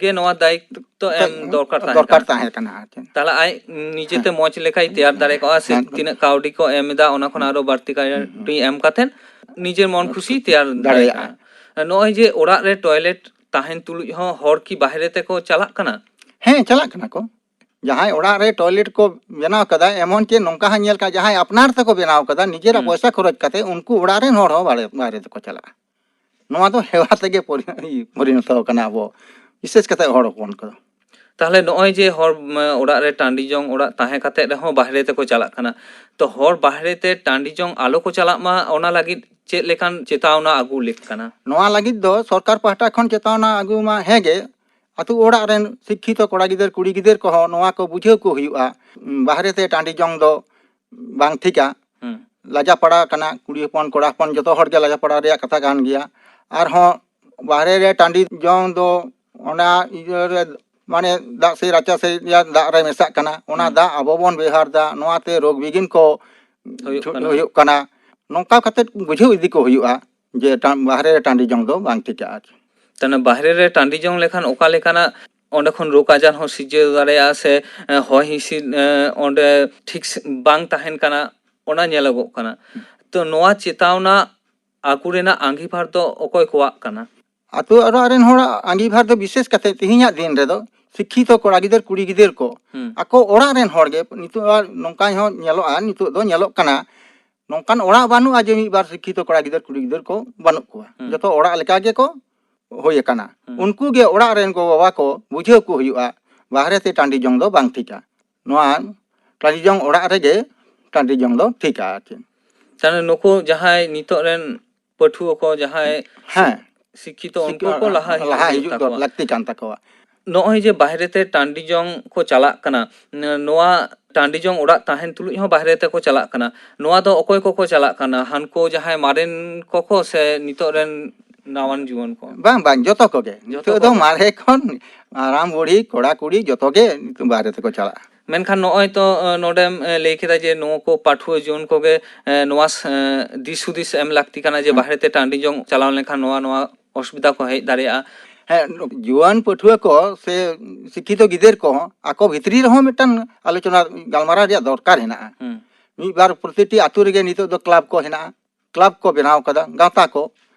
ᱜᱮ ᱱᱚᱣᱟ ᱫᱟᱭᱤᱛᱛᱚ ᱮᱢ ᱫᱚᱨᱠᱟᱨ ᱛᱟᱦᱮᱸ ᱫᱚᱨᱠᱟᱨ ᱠᱟᱱᱟ᱾ ᱛᱟᱦᱮᱸ ᱠᱟᱱᱟ ᱟᱨ ᱪᱮᱫ᱾ ᱛᱟᱦᱞᱮ ᱟᱡ ᱱᱤᱡᱮᱛᱮ ᱦᱮᱸ᱾ ᱢᱚᱸᱡᱽ ᱞᱮᱠᱟᱭ ᱛᱮᱭᱟᱨ ᱫᱟᱲᱮ ᱠᱚᱜᱼᱟ, ᱥᱮ ᱦᱮᱸ᱾ ᱛᱤᱱᱟᱹᱜ ᱠᱟᱹᱣᱰᱤ ᱠᱚ ᱮᱢ ᱮᱫᱟ, ᱚᱱᱟ ᱠᱷᱚᱱ ᱟᱨᱚ ᱵᱟᱹᱲᱛᱤ ᱠᱟᱹᱣᱰᱤ ᱦᱩᱸ᱾ ᱮᱢ ᱠᱟᱛᱮ ᱱᱤᱡᱮᱨ ᱢᱚᱱ ᱠᱷᱩᱥᱤ ᱛᱮᱭᱟᱨ ᱫᱟᱲᱮᱭᱟᱜᱼᱟ᱾ ᱫᱟᱲᱮᱭᱟᱜᱼᱟ᱾ ᱱᱚᱜᱼᱚᱭ ᱡᱮ ᱚᱲᱟᱜ ᱨᱮ ᱴᱚᱭᱞᱮᱴ ᱛᱟᱦᱮᱱ ᱛᱩᱞᱩᱡ ᱦᱚᱸ ᱦᱚᱲ ᱠᱤ ᱵᱟᱦᱨᱮ ᱛᱮᱠᱚ ᱪᱟᱞᱟᱜ ᱠᱟᱱᱟ? ᱦᱮᱸ, ᱪᱟᱞᱟᱜ ᱠᱟᱱᱟ ᱠᱚ᱾ ᱡᱟᱦᱟᱸᱭ ᱚᱲᱟᱜ ᱨᱮ ᱴᱚᱭᱞᱮᱴ ᱠᱚ ᱵᱮᱱᱟᱣ ᱠᱟᱫᱟ, ᱮᱢᱚᱱ ᱪᱮᱫ ᱱᱚᱝᱠᱟ ᱦᱚᱸ ᱧᱮᱞ ᱠᱟᱜᱼᱟ, ᱡᱟᱦᱟᱸᱭ ᱟᱯᱱᱟᱨ ᱛᱮᱠᱚ ᱵᱮᱱᱟᱣ ᱠᱟᱫᱟ, ᱱᱤᱡᱮᱨᱟᱜ ᱦᱩᱸ᱾ ᱯᱚᱭᱥᱟ ᱠᱷᱚᱨᱚᱪ ᱠᱟᱛᱮ ᱩᱱᱠᱩ ᱚᱲᱟᱜ ᱨᱮᱱ ᱦᱚᱲ ᱦᱚᱸ ᱵᱟᱦᱨᱮ, ᱵᱟᱦᱨᱮ ᱛᱮᱠᱚ ᱪᱟᱞᱟᱜᱼᱟ᱾ ᱱᱚᱣᱟ ᱫᱚ ᱦᱮᱣᱟ ᱛᱮᱜᱮ ᱯᱚᱨᱤ-, ᱯᱚᱨᱤᱱᱚᱛᱚ ᱠᱟᱱᱟ ᱟᱵᱚ, ᱵᱤᱥᱮᱥ ᱠᱟᱛᱮ ᱦᱚᱲ ᱦᱚᱯᱚᱱ ᱠᱚ᱾ ᱛᱟᱦᱞᱮ ᱱᱚᱜᱼᱚᱭ ᱡᱮ ᱦᱚᱲ, ᱢ, ᱚᱲᱟᱜ ᱨᱮ ᱴᱟᱺᱰᱤ ᱡᱚᱝ ᱚᱲᱟᱜ ᱛᱟᱦᱮᱸ ᱠᱟᱛᱮ ᱨᱮᱦᱚᱸ ᱵᱟᱦᱨᱮ ᱛᱮᱠᱚ ᱪᱟᱞᱟᱜ ᱠᱟᱱᱟ, ᱛᱚ ᱦᱚᱲ ᱵᱟᱦᱨᱮ ᱛᱮ ᱴᱟᱺᱰᱤ ᱡᱚᱝ ᱟᱞᱚ ᱠᱚ ᱪᱟᱞᱟᱜ ᱢᱟ, ᱚᱱᱟ ᱞᱟᱹᱜᱤᱫ ᱪᱮᱫ ᱞᱮᱠᱟᱱ ᱪᱮᱛᱟᱣᱱᱟ ᱟᱹᱜᱩ ᱞᱮᱠ ᱠᱟᱱᱟ? ᱱᱚᱣᱟ ᱞᱟᱹᱜᱤᱫ ᱫᱚ ᱥᱚᱨᱠᱟᱨ ᱯᱟᱦᱴᱟ ᱠᱷᱚᱱ ᱪᱮᱛᱟᱣᱱᱟ ᱟᱹᱜᱩ ᱢᱟ ᱦᱮᱸ ᱜᱮ, ᱟᱹᱛᱩ ᱚᱲᱟᱜ ᱨᱮᱱ ᱥᱤᱠᱠᱷᱤᱛᱚ ᱠᱚᱲᱟ ᱜᱤᱫᱟᱹᱨ ᱠᱩᱲᱤ ᱜᱤᱫᱟᱹᱨ ᱠᱚᱦᱚᱸ ᱱᱚᱣᱟ ᱠᱚ ᱵᱩᱡᱷᱟᱹᱣ ᱠᱚ ᱦᱩᱭᱩᱜᱼᱟ, ᱵᱟᱦᱨᱮ ᱛᱮ ᱴᱟᱺᱰᱤ ᱡᱚᱝ ᱫᱚ ᱵᱟᱝ ᱴᱷᱤᱠᱟ᱾ ᱦᱩᱸ᱾ ᱞᱟᱡᱟ ᱯᱟᱲᱟ ᱠᱟᱱᱟ, ᱠᱩᱲᱤ ᱦᱚᱯᱚᱱ ᱠᱚᱲᱟ ᱦᱚᱯᱚᱱ ᱡᱚᱛᱚ ᱦᱚᱲ ᱜᱮ ᱞᱟᱡᱟ ᱯᱟᱲᱟ ᱨᱮᱭᱟᱜ ᱠᱟᱛᱷᱟ ᱠᱟᱱ ᱜᱮᱭᱟ᱾ ᱟᱨᱦᱚᱸ ᱵᱟᱦᱨᱮ ᱨᱮ ᱴᱟᱺᱰᱤ ᱡᱚᱝ ᱫᱚ ᱚᱱᱟ ᱤᱭᱟᱹ ᱨᱮ, ᱢᱟᱱᱮ ᱫᱟᱜ ᱥᱮ ᱨᱟᱪᱟ ᱥᱮ ᱤᱭᱟᱹ ᱫᱟᱜ ᱨᱮ ᱢᱮᱥᱟᱜ ᱠᱟᱱᱟ, ᱚᱱᱟ ᱦᱩᱸ᱾ ᱫᱟᱜ ᱟᱵᱚ ᱵᱚᱱ ᱵᱮᱣᱦᱟᱨ ᱫᱟ, ᱱᱚᱣᱟᱛᱮ ᱨᱳᱜᱽ ᱵᱤᱜᱷᱤᱱ ᱠᱚ ᱦᱩᱭᱩᱜ ᱪᱷᱩ-, ᱠᱟᱱᱟ᱾ ᱦᱩᱭᱩᱜ ᱠᱟᱱᱟ᱾ ᱱᱚᱝᱠᱟ ᱠᱟᱛᱮ ᱵᱩᱡᱷᱟᱹᱣ ᱤᱫᱤ ᱠᱚ ᱦᱩᱭᱩᱜᱼᱟ ᱡᱮ ᱴᱟ-, ᱵᱟᱦᱨᱮ ᱨᱮ ᱴᱟᱺᱰᱤ ᱡᱚᱝ ᱫᱚ ᱵᱟᱝ ᱴᱷᱤᱠᱟ ᱟᱨ ᱪᱮᱫ᱾ ᱛᱟᱦᱞᱮ ᱵᱟᱦᱨᱮ ᱨᱮ ᱴᱟᱺᱰᱤ ᱡᱚᱝ ᱞᱮᱠᱷᱟᱱ ᱚᱠᱟ ᱞᱮᱠᱟᱱᱟᱜ ᱚᱸᱰᱮ ᱠᱷᱚᱱ ᱨᱳᱜᱽ ᱟᱡᱟᱨ ᱦᱚᱸ ᱥᱤᱨᱡᱟᱹᱣ ᱫᱟᱲᱮᱭᱟᱜᱼᱟ, ᱥᱮ, ᱮ, ᱦᱚᱭ ᱦᱤᱸᱥᱤᱫ, ᱮ, ᱚᱸᱰᱮ ᱴᱷᱤᱠ ᱥ-, ᱵᱟᱝ ᱛᱟᱦᱮᱱ ᱠᱟᱱᱟ, ᱚᱱᱟ ᱧᱮᱞᱚᱜᱚᱜ ᱠᱟᱱᱟ᱾ ᱛᱚ ᱱᱚᱣᱟ ᱪᱮᱛᱟᱣᱱᱟ ᱟᱹᱜᱩ ᱨᱮᱱᱟᱜ ᱟᱸᱜᱤᱵᱷᱟᱨ ᱫᱚ ᱚᱠᱚᱭ ᱠᱚᱣᱟᱜ ᱠᱟᱱᱟ? ᱟᱛᱳ ᱚᱲᱟᱜ ᱨᱮᱱ ᱦᱚᱲᱟᱜ ᱟᱸᱜᱤᱵᱷᱟᱨ ᱫᱚ ᱵᱤᱥᱮᱥ ᱠᱟᱛᱮ ᱛᱮᱦᱮᱧᱟᱜ ᱫᱤᱱ ᱨᱮᱫᱚ ᱥᱤᱠᱠᱷᱤᱛᱚ ᱠᱚᱲᱟ ᱜᱤᱫᱟᱹᱨ ᱠᱩᱲᱤ ᱜᱤᱫᱟᱹᱨ ᱠᱚ, ᱦᱩᱸ᱾ ᱟᱠᱚ ᱚᱲᱟᱜ ᱨᱮᱱ ᱦᱚᱲ ᱜᱮ ᱱᱤᱛᱚᱜ ᱟᱨ ᱱᱚᱝᱠᱟ ᱦᱚᱸ ᱧᱮᱞᱚᱜᱼᱟ, ᱱᱤᱛᱚᱜ ᱫᱚ ᱧᱮᱞᱚᱜ ᱠᱟᱱᱟ, ᱱᱚᱝᱠᱟᱱ ᱚᱲᱟᱜ ᱵᱟᱹᱱᱩᱜᱼᱟ ᱡᱮ ᱢᱤᱫ ᱵᱟᱨ ᱥᱤᱠᱠᱷᱤᱛᱚ ᱠᱚᱲᱟ ᱜᱤᱫᱟᱹᱨ ᱠᱩᱲᱤ ᱜᱤᱫᱟᱹᱨ ᱠᱚ ᱵᱟᱹᱱᱩᱜ ᱠᱚᱣᱟ᱾ ᱦᱩᱸ᱾ ᱡᱚᱛᱚ ᱚᱲᱟᱜ ᱞᱮᱠᱟ ᱜᱮᱠᱚ ᱦᱩᱭ ᱟᱠᱟᱱᱟ᱾ ᱦᱩᱸ᱾ ᱩᱱᱠᱩ ᱜᱮ ᱚᱲᱟᱜ ᱨᱮᱱ ᱜᱚ ᱵᱟᱵᱟ ᱠᱚ ᱵᱩᱡᱷᱟᱹᱣ ᱠᱚ ᱦᱩᱭᱩᱜᱼᱟ, ᱵᱟᱦᱨᱮ ᱛᱮ ᱴᱟᱺᱰᱤ ᱡᱚᱝ ᱫᱚ ᱵᱟᱝ ᱴᱷᱤᱠᱟ᱾ ᱱᱚᱣᱟ ᱴᱟᱺᱰᱤ ᱡᱚᱝ ᱚᱲᱟᱜ ᱨᱮᱜᱮ ᱴᱟᱺᱰᱤ ᱡᱚᱝ ᱫᱚ ᱴᱷᱤᱠᱟ ᱟᱨ ᱪᱮᱫ᱾ ᱛᱟᱦᱞᱮ ᱱᱩᱠᱩ ᱡᱟᱦᱟᱸᱭ ᱱᱤᱛᱚᱜ ᱨᱮᱱ ᱯᱟᱹᱴᱷᱩᱣᱟᱹ ᱠᱚ, ᱡᱟᱦᱟᱸᱭ ᱦᱮᱸ᱾ ᱥᱤᱠᱠᱷᱤᱛᱚ, ᱥᱤᱠ-, ᱩᱱᱠᱩ ᱠᱚ ᱞᱟᱦᱟ ᱦᱤᱡᱩᱜ ᱞᱟᱦᱟ ᱫᱚᱨᱠᱟᱨ ᱦᱤᱡᱩᱜ ᱫᱚ ᱛᱟᱠᱚᱣᱟ᱾ ᱞᱟᱹᱠᱛᱤ ᱠᱟᱱ ᱛᱟᱠᱚᱣᱟ᱾ ᱱᱚᱜᱼᱚᱭ ᱡᱮ ᱵᱟᱦᱨᱮ ᱛᱮ ᱴᱟᱺᱰᱤ ᱡᱚᱝ ᱠᱚ ᱪᱟᱞᱟᱜ ᱠᱟᱱᱟ, ᱱᱚᱣᱟ ᱴᱟᱺᱰᱤ ᱡᱚᱝ ᱚᱲᱟᱜ ᱛᱟᱦᱮᱱ ᱛᱩᱞᱩᱡ ᱦᱚᱸ ᱵᱟᱦᱨᱮ ᱛᱮᱠᱚ ᱪᱟᱞᱟᱜ ᱠᱟᱱᱟ, ᱱᱚᱣᱟ ᱫᱚ ᱚᱠᱚᱭ ᱠᱚᱠᱚ ᱪᱟᱞᱟᱜ ᱠᱟᱱᱟ? ᱦᱟᱱᱠᱩ ᱡᱟᱦᱟᱸᱭ ᱢᱟᱨᱮᱱ ᱠᱚᱠᱚ ᱥᱮ ᱱᱤᱛᱚᱜ ᱨᱮᱱ ᱱᱟᱣᱟᱱ ᱡᱩᱣᱟᱹᱱ ᱠᱚ? ᱵᱟᱝ, ᱵᱟᱝ, ᱡᱚᱛᱚ ᱠᱚᱜᱮ᱾ ᱡᱚᱛᱚ ᱱᱤᱛᱚᱜ ᱫᱚ ᱠᱚᱜᱮ? ᱢᱟᱨᱮ ᱠᱷᱚᱱ ᱦᱟᱲᱟᱢ ᱵᱩᱲᱦᱤ, ᱠᱚᱲᱟ ᱠᱩᱲᱤ, ᱡᱚᱛᱚ ᱜᱮ ᱱᱤᱛᱚᱜ ᱵᱟᱦᱨᱮ ᱛᱮᱠᱚ ᱪᱟᱞᱟᱜᱼᱟ᱾ ᱢᱮᱱᱠᱷᱟᱱ ᱱᱚᱜᱼᱚᱭ ᱛᱚ, ᱮ, ᱱᱚᱰᱮᱢ, ᱮ, ᱞᱟᱹᱭ ᱠᱮᱫᱟ ᱡᱮ ᱱᱩᱠᱩ ᱠᱚ ᱯᱟᱹᱴᱷᱩᱣᱟᱹ ᱡᱩᱣᱟᱹᱱ ᱠᱚᱜᱮ, ᱮ, ᱱᱚᱣᱟ ᱥ-, ᱮ, ᱫᱤᱥ ᱦᱩᱫᱤᱥ ᱮᱢ ᱞᱟᱹᱠᱛᱤ ᱠᱟᱱᱟ ᱡᱮ ᱦᱮᱸ᱾ ᱵᱟᱦᱨᱮ ᱛᱮ ᱴᱟᱺᱰᱤ ᱡᱚᱝ ᱪᱟᱞᱟᱣ ᱞᱮᱱᱠᱷᱟᱱ ᱱᱚᱣᱟ, ᱱᱚᱣᱟ ᱚᱥᱩᱵᱤᱫᱷᱟ ᱠᱚ ᱦᱮᱡ ᱫᱟᱲᱮᱭᱟᱜᱼᱟ᱾ ᱦᱮᱸ, ᱡᱩᱣᱟᱹᱱ ᱯᱟᱹᱴᱷᱩᱣᱟᱹ ᱠᱚ ᱥᱮ ᱥᱤᱠᱠᱷᱤᱛᱚ ᱜᱤᱫᱟᱹᱨ ᱠᱚᱦᱚᱸ ᱟᱠᱚ ᱵᱷᱤᱛᱨᱤ ᱨᱮᱦᱚᱸ ᱢᱤᱫᱴᱟᱝ ᱟᱞᱳᱪᱚᱱᱟ, ᱜᱟᱞᱢᱟᱨᱟᱣ ᱨᱮᱭᱟᱜ ᱫᱚᱨᱠᱟᱨ ᱦᱮᱱᱟᱜᱼᱟ᱾ ᱦᱩᱸ᱾ ᱢᱤᱫ ᱵᱟᱨ ᱯᱨᱚᱛᱤᱴᱤ ᱟᱛᱳ ᱨᱮᱜᱮ ᱱᱤᱛᱚᱜ ᱫᱚ ᱠᱞᱟᱵᱽ ᱠᱚ ᱦᱮᱱᱟᱜᱼᱟ, ᱠᱞᱟᱵᱽ ᱠᱚ ᱵᱮᱱᱟᱣ ᱠᱟᱫᱟ, ᱜᱟᱶᱛᱟ ᱠᱚ᱾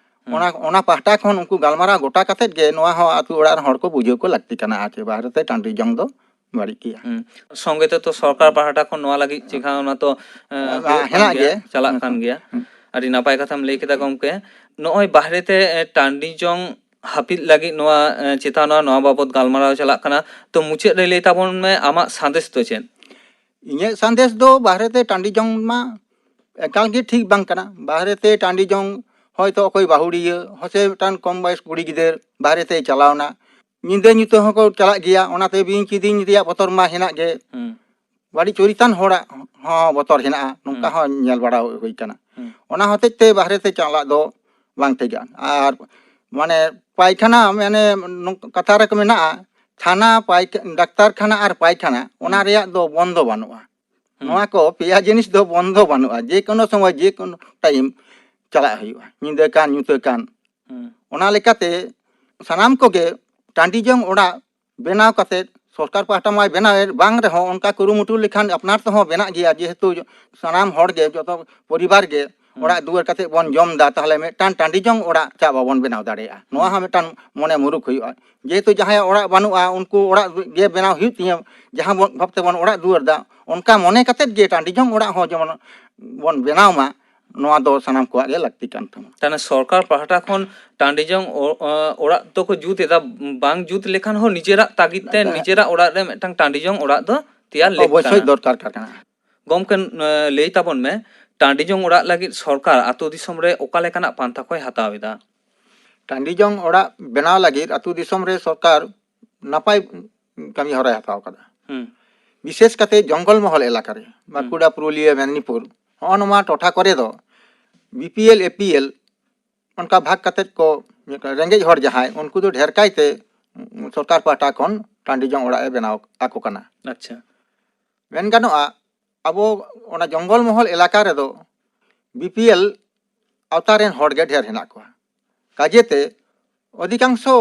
ᱦᱩᱸ᱾ ᱚᱱᱟ, ᱚᱱᱟ ᱯᱟᱦᱴᱟ ᱠᱷᱚᱱ ᱩᱱᱠᱩ ᱜᱟᱞᱢᱟᱨᱟᱣ ᱜᱚᱴᱟ ᱠᱟᱛᱮᱫ ᱜᱮ ᱱᱚᱣᱟ ᱦᱚᱸ ᱟᱛᱳ ᱚᱲᱟᱜ ᱨᱮᱱ ᱦᱚᱲ ᱠᱚ ᱵᱩᱡᱷᱟᱹᱣ ᱠᱚ ᱞᱟᱹᱠᱛᱤ ᱠᱟᱱᱟ, ᱟᱨ ᱪᱮ ᱵᱟᱦᱨᱮ ᱛᱮ ᱴᱟᱺᱰᱤ ᱡᱚᱝ ᱫᱚ ᱵᱟᱹᱲᱤᱡ ᱜᱮᱭᱟ᱾ ᱦᱩᱸ᱾ ᱥᱚᱸᱜᱮ ᱛᱮ ᱛᱚ ᱥᱚᱨᱠᱟᱨ ᱯᱟᱦᱴᱟ ᱠᱷᱚᱱ ᱱᱚᱣᱟ ᱞᱟᱹᱜᱤᱫ ᱪᱮᱠᱟ ᱚᱱᱟ ᱛᱚ, ᱮ, ᱦᱩᱭᱩᱜ ᱠᱟᱱ ᱦᱮᱱᱟᱜ ᱜᱮᱭᱟ, ᱜᱮᱭᱟ᱾ ᱪᱟᱞᱟᱜ ᱦᱩᱸ, ᱠᱟᱱ ᱦᱩᱸ, ᱜᱮᱭᱟ᱾ ᱦᱩᱸ᱾ ᱟᱹᱰᱤ ᱱᱟᱯᱟᱭ ᱠᱟᱛᱷᱟᱢ ᱞᱟᱹᱭ ᱠᱮᱫᱟ ᱜᱚᱢᱠᱮ᱾ ᱱᱚᱜᱼᱚᱭ ᱵᱟᱦᱨᱮ ᱛᱮ, ᱮ, ᱴᱟᱺᱰᱤ ᱡᱚᱝ ᱦᱟᱹᱯᱤᱫ ᱞᱟᱹᱜᱤᱫ ᱱᱚᱣᱟ, ᱮ, ᱪᱮᱛᱟᱱ ᱱᱚᱣᱟ, ᱱᱚᱣᱟ ᱵᱟᱵᱚᱛ ᱜᱟᱞᱢᱟᱨᱟᱣ ᱪᱟᱞᱟᱜ ᱠᱟᱱᱟ᱾ ᱛᱚ ᱢᱩᱪᱟᱹᱫ ᱨᱮ ᱞᱟᱹᱭ ᱛᱟᱵᱚᱱ ᱢᱮ, ᱟᱢᱟᱜ ᱥᱟᱸᱫᱮᱥ ᱫᱚ ᱪᱮᱫ? ᱤᱧᱟᱹᱜ ᱥᱟᱸᱫᱮᱥ ᱫᱚ ᱵᱟᱦᱨᱮ ᱛᱮ ᱴᱟᱺᱰᱤ ᱡᱚᱝ ᱢᱟ ᱮᱠᱟᱞ ᱜᱮ ᱴᱷᱤᱠ ᱵᱟᱝ ᱠᱟᱱᱟ᱾ ᱵᱟᱦᱨᱮ ᱛᱮ ᱴᱟᱺᱰᱤ ᱡᱚᱝ ᱦᱚᱭᱛᱳ ᱚᱠᱚᱭ ᱵᱟᱹᱦᱩᱲᱤᱭᱟᱹ, ᱦᱚᱸ ᱥᱮ ᱢᱤᱫᱴᱟᱝ ᱠᱚᱢ ᱵᱚᱭᱮᱥ ᱠᱩᱲᱤ ᱜᱤᱫᱟᱹᱨ ᱵᱟᱦᱨᱮ ᱛᱮᱭ ᱪᱟᱞᱟᱣᱱᱟ, ᱧᱤᱫᱟᱹ ᱧᱩᱛᱟᱹ ᱦᱚᱸᱠᱚ ᱪᱟᱞᱟᱜ ᱜᱮᱭᱟ, ᱚᱱᱟᱛᱮ ᱵᱤᱧ ᱠᱤᱫᱤᱧ ᱨᱮᱭᱟᱜ ᱵᱚᱛᱚᱨ ᱢᱟ ᱦᱮᱱᱟᱜ ᱜᱮ᱾ ᱦᱩᱸ᱾ ᱵᱟᱹᱲᱤᱡ ᱪᱚᱨᱤᱛᱟᱱ ᱦᱚᱲᱟᱜ ᱦᱚᱸ ᱵᱚᱛᱚᱨ ᱦᱮᱱᱟᱜᱼᱟ, ᱱᱚᱝᱠᱟ ᱦᱩᱸ᱾ ᱦᱚᱸ ᱧᱮᱞ ᱵᱟᱲᱟ ᱦᱩᱭ ᱠᱟᱱᱟ᱾ ᱦᱩᱸ᱾ ᱚᱱᱟ ᱦᱚᱛᱮᱡ ᱛᱮ ᱵᱟᱦᱨᱮ ᱛᱮ ᱪᱟᱞᱟᱜ ᱫᱚ ᱵᱟᱝ ᱴᱷᱤᱠᱟ᱾ ᱟᱨ ᱢᱟᱱᱮ ᱯᱟᱭᱠᱷᱟᱱᱟ, ᱢᱟᱱᱮ ᱱᱚᱝ-, ᱠᱟᱛᱷᱟ ᱨᱮᱠᱚ ᱢᱮᱱᱟᱜᱼᱟ, ᱛᱷᱟᱱᱟ ᱯᱟᱭᱠᱷᱟ-, ᱰᱟᱠᱛᱟᱨ ᱠᱷᱟᱱᱟ ᱟᱨ ᱯᱟᱭᱠᱷᱟᱱᱟ, ᱚᱱᱟ ᱦᱩᱸ᱾ ᱨᱮᱭᱟᱜ ᱫᱚ ᱵᱚᱱᱫᱚ ᱵᱟᱹᱱᱩᱜᱼᱟ᱾ ᱦᱩᱸ᱾ ᱱᱚᱣᱟ ᱠᱚ ᱯᱮᱭᱟ ᱡᱤᱱᱤᱥ ᱫᱚ ᱵᱚᱱᱫᱚ ᱵᱟᱹᱱᱩᱜᱼᱟ, ᱡᱮ ᱠᱳᱱᱳ ᱥᱚᱢᱚᱭ ᱡᱮ ᱠᱳᱱᱳ ᱴᱟᱭᱤᱢ ᱪᱟᱞᱟᱜ ᱦᱩᱭᱩᱜᱼᱟ, ᱧᱤᱫᱟᱹ ᱠᱟᱱ ᱧᱩᱛᱟᱹ ᱠᱟᱱ᱾ ᱦᱩᱸ᱾ ᱚᱱᱟ ᱞᱮᱠᱟᱛᱮ ᱥᱟᱱᱟᱢ ᱠᱚᱜᱮ ᱴᱟᱺᱰᱤ ᱡᱚᱝ ᱚᱲᱟᱜ ᱵᱮᱱᱟᱣ ᱠᱟᱛᱮᱫ, ᱥᱚᱨᱠᱟᱨ ᱯᱟᱦᱴᱟ ᱢᱟᱭ ᱵᱮᱱᱟᱣᱮᱫ, ᱵᱟᱝ ᱨᱮᱦᱚᱸ ᱚᱱᱠᱟ ᱠᱩᱨᱩᱢᱩᱴᱩ ᱞᱮᱠᱷᱟᱱ ᱟᱯᱱᱟᱨ ᱛᱮᱦᱚᱸ ᱵᱮᱱᱟᱜ ᱜᱮᱭᱟ, ᱡᱮᱦᱮᱛᱩ ᱥᱟᱱᱟᱢ ᱦᱚᱲ ᱜᱮ, ᱡᱚᱛᱚ ᱯᱚᱨᱤᱵᱟᱨ ᱜᱮ ᱦᱩᱸ᱾ ᱚᱲᱟᱜ ᱫᱩᱣᱟᱹᱨ ᱠᱟᱛᱮᱫ ᱵᱚᱱ ᱡᱚᱢ ᱮᱫᱟ, ᱛᱟᱦᱚᱞᱮ ᱢᱤᱫᱴᱟᱝ ᱴᱟᱺᱰᱤ ᱡᱚᱝ ᱚᱲᱟᱜ ᱪᱟᱜ ᱵᱟᱵᱚᱱ ᱵᱮᱱᱟᱣ ᱫᱟᱲᱮᱭᱟᱜᱼᱟ᱾ ᱱᱚᱣᱟ ᱦᱩᱸ᱾ ᱦᱚᱸ ᱢᱤᱫᱴᱟᱝ ᱢᱚᱱᱮ ᱢᱩᱨᱩᱠ ᱦᱩᱭᱩᱜᱼᱟ᱾ ᱡᱮᱦᱮᱛᱩ ᱡᱟᱦᱟᱸᱭᱟᱜ ᱚᱲᱟᱜ ᱵᱟᱹᱱᱩᱜᱼᱟ, ᱩᱱᱠᱩ ᱚᱲᱟᱜ ᱜᱮ ᱵᱮᱱᱟᱣ ᱦᱩᱭᱩᱜ ᱛᱤᱧᱟᱹ, ᱡᱟᱦᱟᱸ ᱵᱚᱱ, ᱵᱷᱟᱵᱽ ᱛᱮᱵᱚᱱ ᱚᱲᱟᱜ ᱫᱩᱣᱟᱹᱨ ᱫᱟ, ᱚᱱᱠᱟ ᱢᱚᱱᱮ ᱠᱟᱛᱮᱫ ᱜᱮ ᱴᱟᱺᱰᱤ ᱡᱚᱝ ᱚᱲᱟᱜ ᱦᱚᱸ ᱡᱮᱢᱚᱱ ᱵᱚᱱ ᱵᱮᱱᱟᱣ ᱢᱟ, ᱱᱚᱣᱟ ᱫᱚ ᱥᱟᱱᱟᱢ ᱠᱚᱣᱟᱜ ᱜᱮ ᱞᱟᱹᱠᱛᱤ ᱠᱟᱱ ᱛᱟᱵᱚᱱᱟ᱾ ᱛᱟᱦᱞᱮ ᱥᱚᱨᱠᱟᱨ ᱯᱟᱦᱴᱟ ᱠᱷᱚᱱ ᱴᱟᱺᱰᱤ ᱡᱚᱝ ᱚ-, ᱚ-, ᱚᱲᱟᱜ ᱫᱚᱠᱚ ᱡᱩᱛ ᱮᱫᱟ, ᱵᱟᱝ ᱡᱩᱛ ᱞᱮᱠᱷᱟᱱ ᱦᱚᱸ ᱱᱤᱡᱮᱨᱟᱜ ᱛᱟᱜᱤᱫ ᱛᱮ ᱦᱮᱸ᱾ ᱱᱤᱡᱮᱨᱟᱜ ᱚᱲᱟᱜ ᱨᱮ ᱢᱤᱫᱴᱟᱝ ᱴᱟᱺᱰᱤ ᱡᱚᱝ ᱚᱲᱟᱜ ᱫᱚ ᱛᱮᱭᱟᱨ ᱞᱮᱠ ᱚᱵᱚᱥᱥᱳᱭ ᱠᱟᱱᱟ᱾ ᱫᱚᱨᱠᱟᱨ ᱠᱟᱱᱟ᱾ ᱜᱚᱢᱠᱮ, ᱮ, ᱞᱟᱹᱭ ᱛᱟᱵᱚᱱ ᱢᱮ, ᱴᱟᱺᱰᱤ ᱡᱚᱝ ᱚᱲᱟᱜ ᱞᱟᱹᱜᱤᱫ ᱥᱚᱨᱠᱟᱨ ᱟᱛᱳ ᱫᱤᱥᱚᱢ ᱨᱮ ᱚᱠᱟ ᱞᱮᱠᱟᱱᱟᱜ ᱯᱟᱱᱛᱷᱟ ᱠᱚᱭ ᱦᱟᱛᱟᱣ ᱮᱫᱟ? ᱴᱟᱺᱰᱤ ᱡᱚᱝ ᱚᱲᱟᱜ ᱵᱮᱱᱟᱣ ᱞᱟᱹᱜᱤᱫ ᱟᱛᱳ ᱫᱤᱥᱚᱢ ᱨᱮ ᱥᱚᱨᱠᱟᱨ ᱱᱟᱯᱟᱭ ᱠᱟᱹᱢᱤ ᱦᱚᱨᱟᱭ ᱦᱟᱛᱟᱣ ᱠᱟᱫᱟ᱾ ᱦᱩᱸ᱾ ᱵᱤᱥᱮᱥ ᱠᱟᱛᱮ ᱡᱚᱝᱜᱚᱞ ᱢᱚᱦᱚᱞ ᱮᱞᱟᱠᱟ ᱨᱮ, ᱦᱩᱸ᱾ ᱵᱟᱸᱠᱩᱲᱟ, ᱯᱩᱨᱩᱞᱤᱭᱟᱹ, ᱢᱮᱫᱽᱱᱤᱯᱩᱨ, ᱦᱚᱸᱜᱼᱚ ᱱᱚᱣᱟ ᱴᱚᱴᱷᱟ ᱠᱚᱨᱮ ᱫᱚ B P L, A P L ᱚᱱᱠᱟ ᱵᱷᱟᱜᱽ ᱠᱟᱛᱮᱫ ᱠᱚ, ᱨᱮᱸᱜᱮᱡ ᱦᱚᱲ ᱡᱟᱦᱟᱸᱭ, ᱩᱱᱠᱩ ᱫᱚ ᱰᱷᱮᱨ ᱠᱟᱭᱛᱮ ᱥᱚᱨᱠᱟᱨ ᱯᱟᱦᱴᱟ ᱠᱷᱚᱱ ᱴᱟᱺᱰᱤ ᱡᱚᱝ ᱚᱲᱟᱜ ᱮ ᱵᱮᱱᱟᱣ ᱟᱠᱚ ᱠᱟᱱᱟ᱾ ᱟᱪᱪᱷᱟ᱾ ᱢᱮᱱ ᱜᱟᱱᱚᱜᱼᱟ, ᱟᱵᱚ ᱚᱱᱟ ᱡᱚᱝᱜᱚᱞ ᱢᱚᱦᱚᱞ ᱮᱞᱟᱠᱟ ᱨᱮᱫᱚ ᱵᱤᱯᱤᱮᱞ ᱟᱣᱛᱟ ᱨᱮᱱ ᱦᱚᱲ ᱜᱮ ᱰᱷᱮᱨ ᱦᱮᱱᱟᱜ ᱠᱚᱣᱟ᱾ ᱠᱟᱡᱮᱛᱮ ᱚᱫᱷᱤᱠᱟᱝᱥᱚ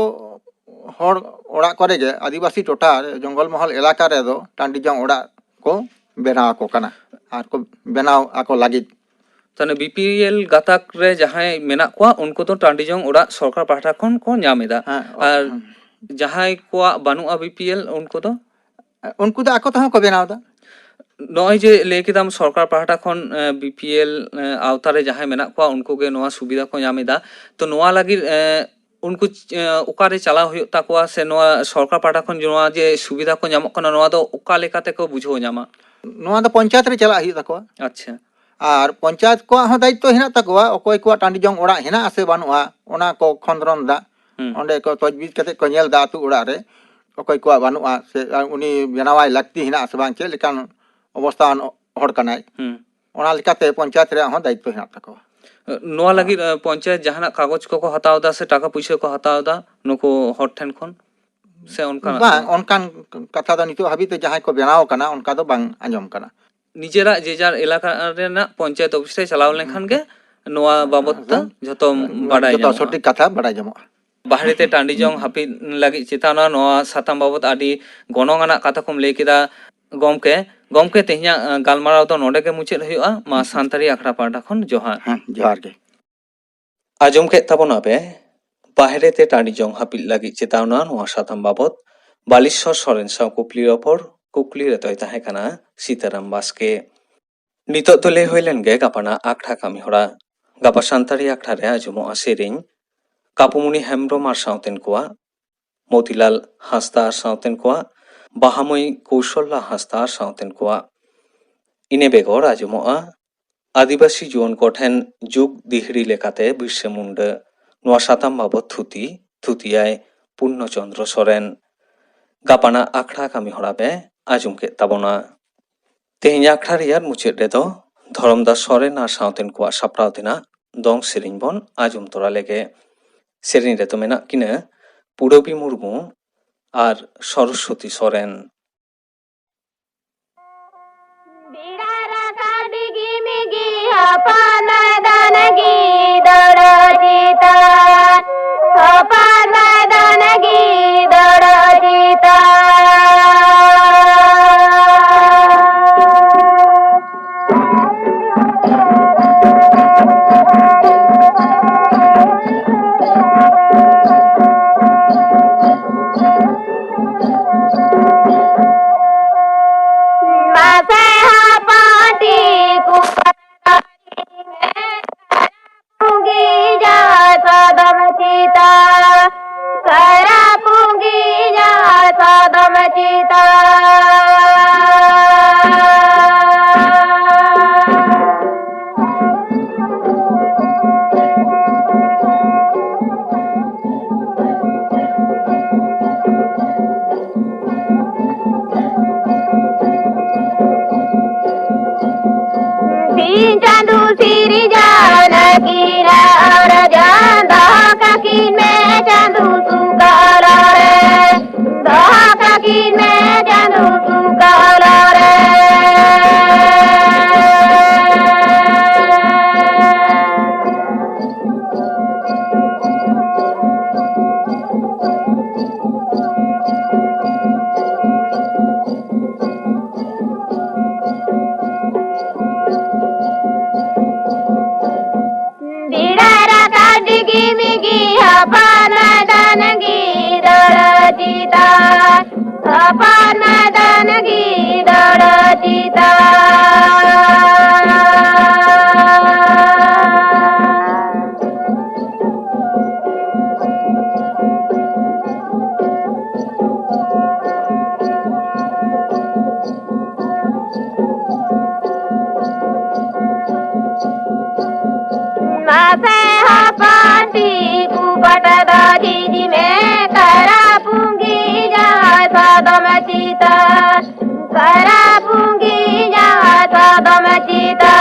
ᱦᱚᱲ ᱚᱲᱟᱜ ᱠᱚᱨᱮ ᱜᱮ, ᱟᱹᱫᱤᱵᱟᱹᱥᱤ ᱴᱚᱴᱷᱟ ᱡᱚᱝᱜᱚᱞ ᱢᱚᱦᱚᱞ ᱮᱞᱟᱠᱟ ᱨᱮᱫᱚ ᱴᱟᱺᱰᱤ ᱡᱚᱝ ᱚᱲᱟᱜ ᱠᱚ ᱵᱮᱱᱟᱣ ᱟᱠᱚ ᱠᱟᱱᱟ ᱟᱨ ᱠᱚ ᱵᱮᱱᱟᱣ ᱟᱠᱚ ᱞᱟᱹᱜᱤᱫ᱾ ᱛᱟᱦᱞᱮ ᱵᱤᱯᱤᱮᱞ ᱜᱟᱛᱟᱠ ᱨᱮ ᱡᱟᱦᱟᱸᱭ ᱢᱮᱱᱟᱜ ᱠᱚᱣᱟ, ᱩᱱᱠᱩ ᱫᱚ ᱴᱟᱺᱰᱤ ᱡᱚᱝ ᱚᱲᱟᱜ ᱥᱚᱨᱠᱟᱨ ᱯᱟᱦᱴᱟ ᱠᱷᱚᱱ ᱠᱚ ᱧᱟᱢ ᱮᱫᱟ᱾ ᱦᱮᱸ, ᱟᱨ ᱦᱮᱸ᱾ ᱡᱟᱦᱟᱸᱭ ᱠᱚᱣᱟᱜ ᱵᱟᱹᱱᱩᱜᱼᱟ ᱵᱤᱯᱤᱮᱞ, ᱩᱱᱠᱩ ᱫᱚ? ᱩᱱᱠᱩ ᱫᱚ ᱟᱠᱚ ᱛᱮᱦᱚᱸ ᱠᱚ ᱵᱮᱱᱟᱣ ᱮᱫᱟ᱾ ᱱᱚᱜᱼᱚᱭ ᱡᱮ ᱞᱟᱹᱭ ᱠᱮᱫᱟᱢ ᱥᱚᱨᱠᱟᱨ ᱯᱟᱦᱴᱟ ᱠᱷᱚᱱ ᱵᱤᱯᱤᱮᱞ ᱟᱣᱛᱟ ᱨᱮ ᱡᱟᱦᱟᱸᱭ ᱢᱮᱱᱟᱜ ᱠᱚᱣᱟ, ᱩᱱᱠᱩ ᱜᱮ ᱱᱚᱣᱟ ᱥᱩᱵᱤᱫᱷᱟ ᱠᱚ ᱧᱟᱢ ᱮᱫᱟ, ᱛᱚ ᱱᱚᱣᱟ ᱞᱟᱹᱜᱤᱫ ᱮ, ᱩᱱᱠᱩ ᱪ-, ᱮ, ᱚᱠᱟᱨᱮ ᱪᱟᱞᱟᱣ ᱦᱩᱭᱩᱜ ᱛᱟᱠᱚᱣᱟ, ᱥᱮ ᱱᱚᱣᱟ ᱥᱚᱨᱠᱟᱨ ᱯᱟᱦᱴᱟ ᱠᱷᱚᱱ ᱱᱚᱣᱟ ᱡᱮ ᱥᱩᱵᱤᱫᱷᱟ ᱠᱚ ᱧᱟᱢᱚᱜ ᱠᱟᱱᱟ, ᱱᱚᱣᱟ ᱫᱚ ᱚᱠᱟ ᱞᱮᱠᱟ ᱛᱮᱠᱚ ᱵᱩᱡᱷᱟᱹᱣ ᱧᱟᱢᱟ? ᱱᱚᱣᱟ ᱫᱚ ᱯᱚᱧᱪᱟᱭᱮᱛ ᱨᱮ ᱪᱟᱞᱟᱜ ᱦᱩᱭᱩᱜ ᱛᱟᱠᱚᱣᱟ᱾ ᱟᱪᱪᱷᱟ᱾ ᱟᱨ ᱯᱚᱧᱪᱟᱭᱮᱛ ᱠᱚᱣᱟᱜ ᱦᱚᱸ ᱫᱟᱭᱤᱛᱛᱚ ᱦᱮᱱᱟᱜ ᱛᱟᱠᱚᱣᱟ, ᱚᱠᱚᱭ ᱠᱚᱣᱟᱜ ᱴᱟᱺᱰᱤ ᱡᱚᱝ ᱚᱲᱟᱜ ᱦᱮᱱᱟᱜ ᱟᱥᱮ ᱵᱟᱹᱱᱩᱜᱼᱟ, ᱚᱱᱟ ᱠᱚ ᱠᱷᱚᱸᱫᱽᱨᱚᱱ ᱫᱟ᱾ ᱦᱩᱸ᱾ ᱚᱸᱰᱮ ᱠᱚ ᱛᱚᱡᱽᱵᱤᱡᱽ ᱠᱟᱛᱮ ᱠᱚ ᱧᱮᱞ ᱫᱟ ᱟᱹᱛᱩ ᱚᱲᱟᱜ ᱨᱮ ᱚᱠᱚᱭ ᱠᱚᱣᱟᱜ ᱵᱟᱹᱱᱩᱜᱼᱟ, ᱥᱮ ᱩᱱᱤ ᱵᱮᱱᱟᱣᱟᱭ ᱞᱟᱹᱠᱛᱤ ᱦᱮᱱᱟᱜ ᱟᱥᱮ ᱵᱟᱝ, ᱪᱮᱫ ᱞᱮᱠᱟᱱ ᱚᱵᱚᱥᱛᱷᱟᱣᱟᱱ ᱦᱚᱲ ᱠᱟᱱᱟᱭ᱾ ᱦᱩᱸ᱾ ᱚᱱᱟ ᱞᱮᱠᱟᱛᱮ ᱯᱚᱧᱪᱟᱭᱮᱛ ᱨᱮᱭᱟᱜ ᱦᱚᱸ ᱫᱟᱭᱤᱛᱛᱚ ᱦᱮᱱᱟᱜ ᱛᱟᱠᱚᱣᱟ᱾ ᱱᱚᱣᱟ ᱞᱟᱹᱜᱤᱫ ᱮ, ᱯᱚᱧᱪᱟᱭᱮᱛ ᱡᱟᱦᱟᱱᱟᱜ ᱠᱟᱜᱚᱡᱽ ᱠᱚᱠᱚ ᱦᱟᱛᱟᱣ ᱮᱫᱟ ᱥᱮ ᱴᱟᱠᱟ ᱯᱩᱭᱥᱟᱹ ᱠᱚ ᱦᱟᱛᱟᱣ ᱮᱫᱟ ᱱᱩᱠᱩ ᱦᱚᱲ ᱴᱷᱮᱱ ᱠᱷᱚᱱ, ᱥᱮ ᱚᱱᱠᱟᱱᱟᱜ ᱵᱟᱝ, ᱫᱚ? ᱚᱱᱠᱟᱱ ᱠᱟᱛᱷᱟ ᱫᱚ ᱱᱤᱛᱚᱜ ᱦᱟᱹᱵᱤᱡ ᱛᱮ ᱡᱟᱦᱟᱸᱭ ᱠᱚ ᱵᱮᱱᱟᱣ ᱠᱟᱱᱟ, ᱚᱱᱠᱟ ᱫᱚ ᱵᱟᱝ ᱟᱸᱡᱚᱢ ᱠᱟᱱᱟ᱾ ᱱᱤᱡᱮᱨᱟᱜ ᱡᱮ ᱡᱟᱨ ᱮᱞᱟᱠᱟ ᱨᱮᱱᱟᱜ ᱯᱚᱧᱪᱟᱭᱮᱛ ᱚᱯᱷᱤᱥ ᱨᱮ ᱪᱟᱞᱟᱣ ᱞᱮᱱᱠᱷᱟᱱ ᱜᱮ ᱱᱚᱣᱟ ᱵᱟᱵᱚᱫ ᱛᱮ ᱦᱮᱸ᱾ ᱡᱷᱚᱛᱚᱢ ᱵᱟᱰᱟᱭ ᱡᱚᱛᱚ ᱧᱟᱢᱚᱜᱼᱟ᱾ ᱥᱚᱴᱷᱤᱠ ᱠᱟᱛᱷᱟ ᱵᱟᱰᱟᱭ ᱧᱟᱢᱚᱜᱼᱟ᱾ ᱵᱟᱦᱨᱮ ᱛᱮ ᱴᱟᱺᱰᱤ ᱡᱚᱝ ᱦᱟᱹᱯᱤᱫ ᱞᱟᱹᱜᱤᱫ ᱪᱮᱛᱟᱣᱱᱟ, ᱱᱚᱣᱟ ᱥᱟᱛᱟᱢ ᱵᱟᱵᱚᱫ ᱟᱹᱰᱤ ᱜᱚᱱᱚᱝ ᱟᱱᱟᱜ ᱠᱟᱛᱷᱟ ᱠᱚᱢ ᱞᱟᱹᱭ ᱠᱮᱫᱟ ᱜᱚᱢᱠᱮ᱾ ᱜᱚᱢᱠᱮ, ᱛᱮᱦᱮᱧᱟᱜ ᱮ, ᱜᱟᱞᱢᱟᱨᱟᱣ ᱫᱚ ᱱᱚᱰᱮ ᱜᱮ ᱢᱩᱪᱟᱹᱫ ᱦᱩᱭᱩᱜᱼᱟ᱾ ᱢᱟ ᱥᱟᱱᱛᱟᱲᱤ ᱟᱠᱷᱲᱟ ᱯᱟᱦᱴᱟ ᱠᱷᱚᱱ ᱡᱚᱦᱟᱨ᱾ ᱦᱮᱸ, ᱡᱚᱦᱟᱨ ᱜᱮ᱾ ᱟᱸᱡᱚᱢ ᱠᱮᱫ ᱛᱟᱵᱚᱱᱟ ᱯᱮ ᱵᱟᱦᱨᱮ ᱛᱮ ᱴᱟᱺᱰᱤ ᱡᱚᱝ ᱦᱟᱹᱯᱤᱫ ᱞᱟᱹᱜᱤᱫ ᱪᱮᱛᱟᱣᱱᱟ ᱱᱚᱣᱟ ᱥᱟᱛᱟᱢ ᱵᱟᱵᱚᱛ ᱵᱟᱞᱤᱥᱥᱚᱨ ᱥᱚᱨᱮᱱ ᱥᱟᱶ ᱠᱩᱠᱞᱤ ᱨᱚᱯᱚᱲ᱾ ᱠᱩᱠᱞᱤ ᱨᱮᱫᱚᱭ ᱛᱟᱦᱮᱸ ᱠᱟᱱᱟ ᱥᱤᱛᱟᱨᱟᱢ ᱵᱟᱥᱠᱮ᱾ ᱱᱤᱛᱚᱜ ᱫᱚ ᱞᱟᱹᱭ ᱦᱩᱭ ᱞᱮᱱ ᱜᱮ ᱜᱟᱯᱟᱱᱟᱜ ᱟᱠᱷᱲᱟ ᱠᱟᱹᱢᱤ ᱦᱚᱨᱟ᱾ ᱜᱟᱯᱟ ᱥᱟᱱᱛᱟᱲᱤ ᱟᱠᱷᱲᱟ ᱨᱮ ᱟᱸᱡᱚᱢᱚᱜᱼᱟ ᱥᱮᱨᱮᱧ ᱠᱟᱯᱩᱢᱩᱱᱤ ᱦᱮᱢᱵᱽᱨᱚᱢ ᱟᱨ ᱥᱟᱶᱛᱮᱱ ᱠᱚᱣᱟᱜ, ᱢᱚᱛᱤᱞᱟᱞ ᱦᱟᱸᱥᱫᱟ ᱟᱨ ᱥᱟᱶᱛᱮᱱ ᱠᱚᱣᱟᱜ, ᱵᱟᱦᱟᱢᱟᱹᱭ ᱠᱳᱥᱚᱞᱞᱟ ᱦᱟᱸᱥᱫᱟ ᱟᱨ ᱥᱟᱶᱛᱮᱱ ᱠᱚᱣᱟᱜ᱾ ᱤᱱᱟᱹ ᱵᱮᱜᱚᱨ ᱟᱸᱡᱚᱢᱚᱜᱼᱟ ᱟᱹᱫᱤᱵᱟᱹᱥᱤ ᱡᱩᱣᱟᱹᱱ ᱠᱚᱴᱷᱮᱱ ᱡᱩᱜᱽ ᱫᱤᱦᱲᱤ ᱞᱮᱠᱟᱛᱮ ᱵᱤᱨᱥᱟᱹ ᱢᱩᱱᱰᱟᱹ᱾ ᱱᱚᱣᱟ ᱥᱟᱛᱟᱢ ᱵᱟᱵᱚᱛ ᱛᱷᱩᱛᱤ, ᱛᱷᱩᱛᱤᱭᱟᱭ ᱯᱩᱨᱱᱚ ᱪᱚᱸᱫᱽᱨᱚ ᱥᱚᱨᱮᱱ᱾ ᱜᱟᱯᱟᱱᱟᱜ ᱟᱠᱷᱲᱟ ᱠᱟᱹᱢᱤ ᱦᱚᱨᱟ ᱯᱮ ᱟᱸᱡᱚᱢ ᱠᱮᱫ ᱛᱟᱵᱚᱱᱟ᱾ ᱛᱮᱦᱮᱧ ᱟᱠᱷᱲᱟ ᱨᱮᱭᱟᱜ ᱢᱩᱪᱟᱹᱫ ᱨᱮᱫᱚ ᱫᱷᱚᱨᱚᱢᱫᱟᱥ ᱥᱚᱨᱮᱱ ᱟᱨ ᱥᱟᱶᱛᱮᱱ ᱠᱚᱣᱟᱜ ᱥᱟᱯᱲᱟᱣ ᱛᱮᱱᱟᱜ ᱫᱚᱝ ᱥᱮᱨᱮᱧ ᱵᱚᱱ ᱟᱸᱡᱚᱢ ᱛᱚᱨᱟ ᱞᱮᱜᱮ᱾ ᱥᱮᱨᱮᱧ ᱨᱮᱫᱚ ᱢᱮᱱᱟᱜ ᱠᱤᱱᱟᱹ ᱯᱩᱨᱚᱵᱤ ᱢᱩᱨᱢᱩ ᱟᱨ ᱥᱚᱨᱚᱥᱣᱚᱛᱤ ᱥᱚᱨᱮᱱ᱾ ᱵᱮᱲᱟ ᱨᱟᱠᱟᱵ ᱰᱤᱜᱤ ᱢᱤᱜᱤ ᱦᱚᱯᱚᱱ ᱢᱟᱭ ᱫᱚᱱ ᱜᱤ ᱫᱚᱲᱚ ᱪᱮᱛᱟᱱ, ᱦᱚᱯᱚᱱ ᱢᱟᱭ ᱫᱚᱱ ᱜᱤ ᱫᱚᱲᱚ ᱪᱮᱛᱟᱱ᱾ ᱢᱟᱥᱮ ᱦᱚᱯᱚᱱ ᱴᱤᱠᱩ ᱯᱩᱸᱜᱤ ᱡᱟᱦᱟᱸ ᱥᱟᱫᱚᱢ ᱪᱤᱛᱟ, ᱠᱟᱭᱨᱟ ᱯᱩᱸᱜᱤ ᱡᱟᱦᱟᱸ ᱥᱟᱫᱚᱢ ᱪᱤᱛᱟ᱾ ᱥᱤᱧ ᱪᱟᱸᱫᱚ ᱥᱤᱨᱡᱟᱹᱣ ᱱᱟᱹᱠᱤᱱ ᱟᱨ ᱡᱟᱱ ᱫᱚᱦᱚ ᱠᱟᱹᱠᱤᱱ ᱢᱮ ᱪᱟᱸᱫᱚ ᱥᱩᱠᱟᱞ ᱨᱮ, ᱫᱚᱦᱚ ᱠᱟᱹᱠᱤᱱ ᱢᱮ ᱪᱟᱸᱫᱚ ᱥᱩᱠᱟᱞ ᱨᱮ᱾ ᱵᱮᱲᱟ ᱨᱟᱠᱟᱵ ᱰᱤᱜᱤ ᱢᱤᱜᱤ ᱦᱚᱯᱚᱱ ᱢᱟᱭ ᱫᱚᱱ ᱜᱤ ᱫᱚᱲᱚ ᱪᱤᱛᱟ᱾ ᱦᱚᱯᱚᱱ ᱢᱟᱭ ᱫᱚᱱ ᱜᱤ ᱫᱚᱲᱚ ᱪᱤᱛᱟ᱾ ᱢᱟᱥᱮ ᱦᱚᱯᱚᱱ ᱴᱤᱠᱩ ᱯᱟᱴᱟ ᱫᱚ ᱡᱤᱡᱤ ᱢᱮ, ᱠᱟᱭᱨᱟ ᱯᱩᱸᱜᱤ ᱡᱟᱦᱟᱸ ᱥᱟᱫᱚᱢ ᱪᱤᱛᱟ᱾ ᱠᱟᱭᱨᱟ ᱯᱩᱸᱜᱤ ᱡᱟᱦᱟᱸ ᱥᱟᱫᱚᱢ ᱪᱤᱛᱟ᱾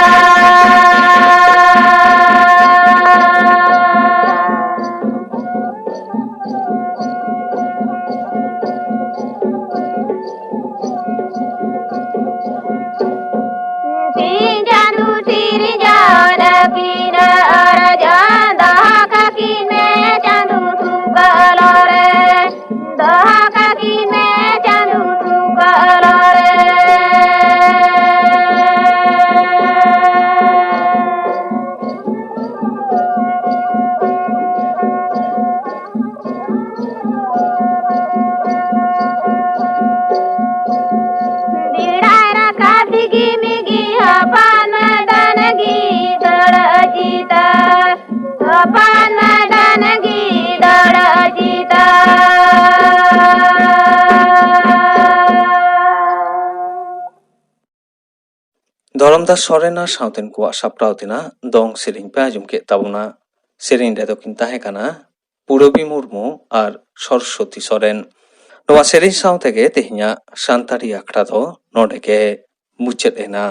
ᱫᱟ ᱥᱚᱨᱮᱱᱟ ᱥᱟᱶᱛᱮᱱ ᱠᱚᱣᱟᱜ ᱥᱟᱯᱲᱟᱣ ᱛᱮᱱᱟᱜ ᱫᱚᱝ ᱥᱮᱨᱮᱧ ᱯᱮ ᱟᱸᱡᱚᱢ ᱠᱮᱫ ᱛᱟᱵᱚᱱᱟ᱾ ᱥᱮᱨᱮᱧ ᱨᱮᱫᱚ ᱠᱤᱱ ᱛᱟᱦᱮᱸ ᱠᱟᱱᱟ ᱯᱩᱨᱚᱵᱤ ᱢᱩᱨᱢᱩ ᱟᱨ ᱥᱚᱨᱚᱥᱚᱛᱤ ᱥᱚᱨᱮᱱ᱾ ᱱᱚᱣᱟ ᱥᱮᱨᱮᱧ ᱥᱟᱶ ᱛᱮᱜᱮ ᱛᱮᱦᱮᱧᱟᱜ ᱥᱟᱱᱛᱟᱲᱤ ᱟᱠᱷᱲᱟ ᱫᱚ ᱱᱚᱰᱮ ᱜᱮ ᱢᱩᱪᱟᱹᱫ ᱮᱱᱟ᱾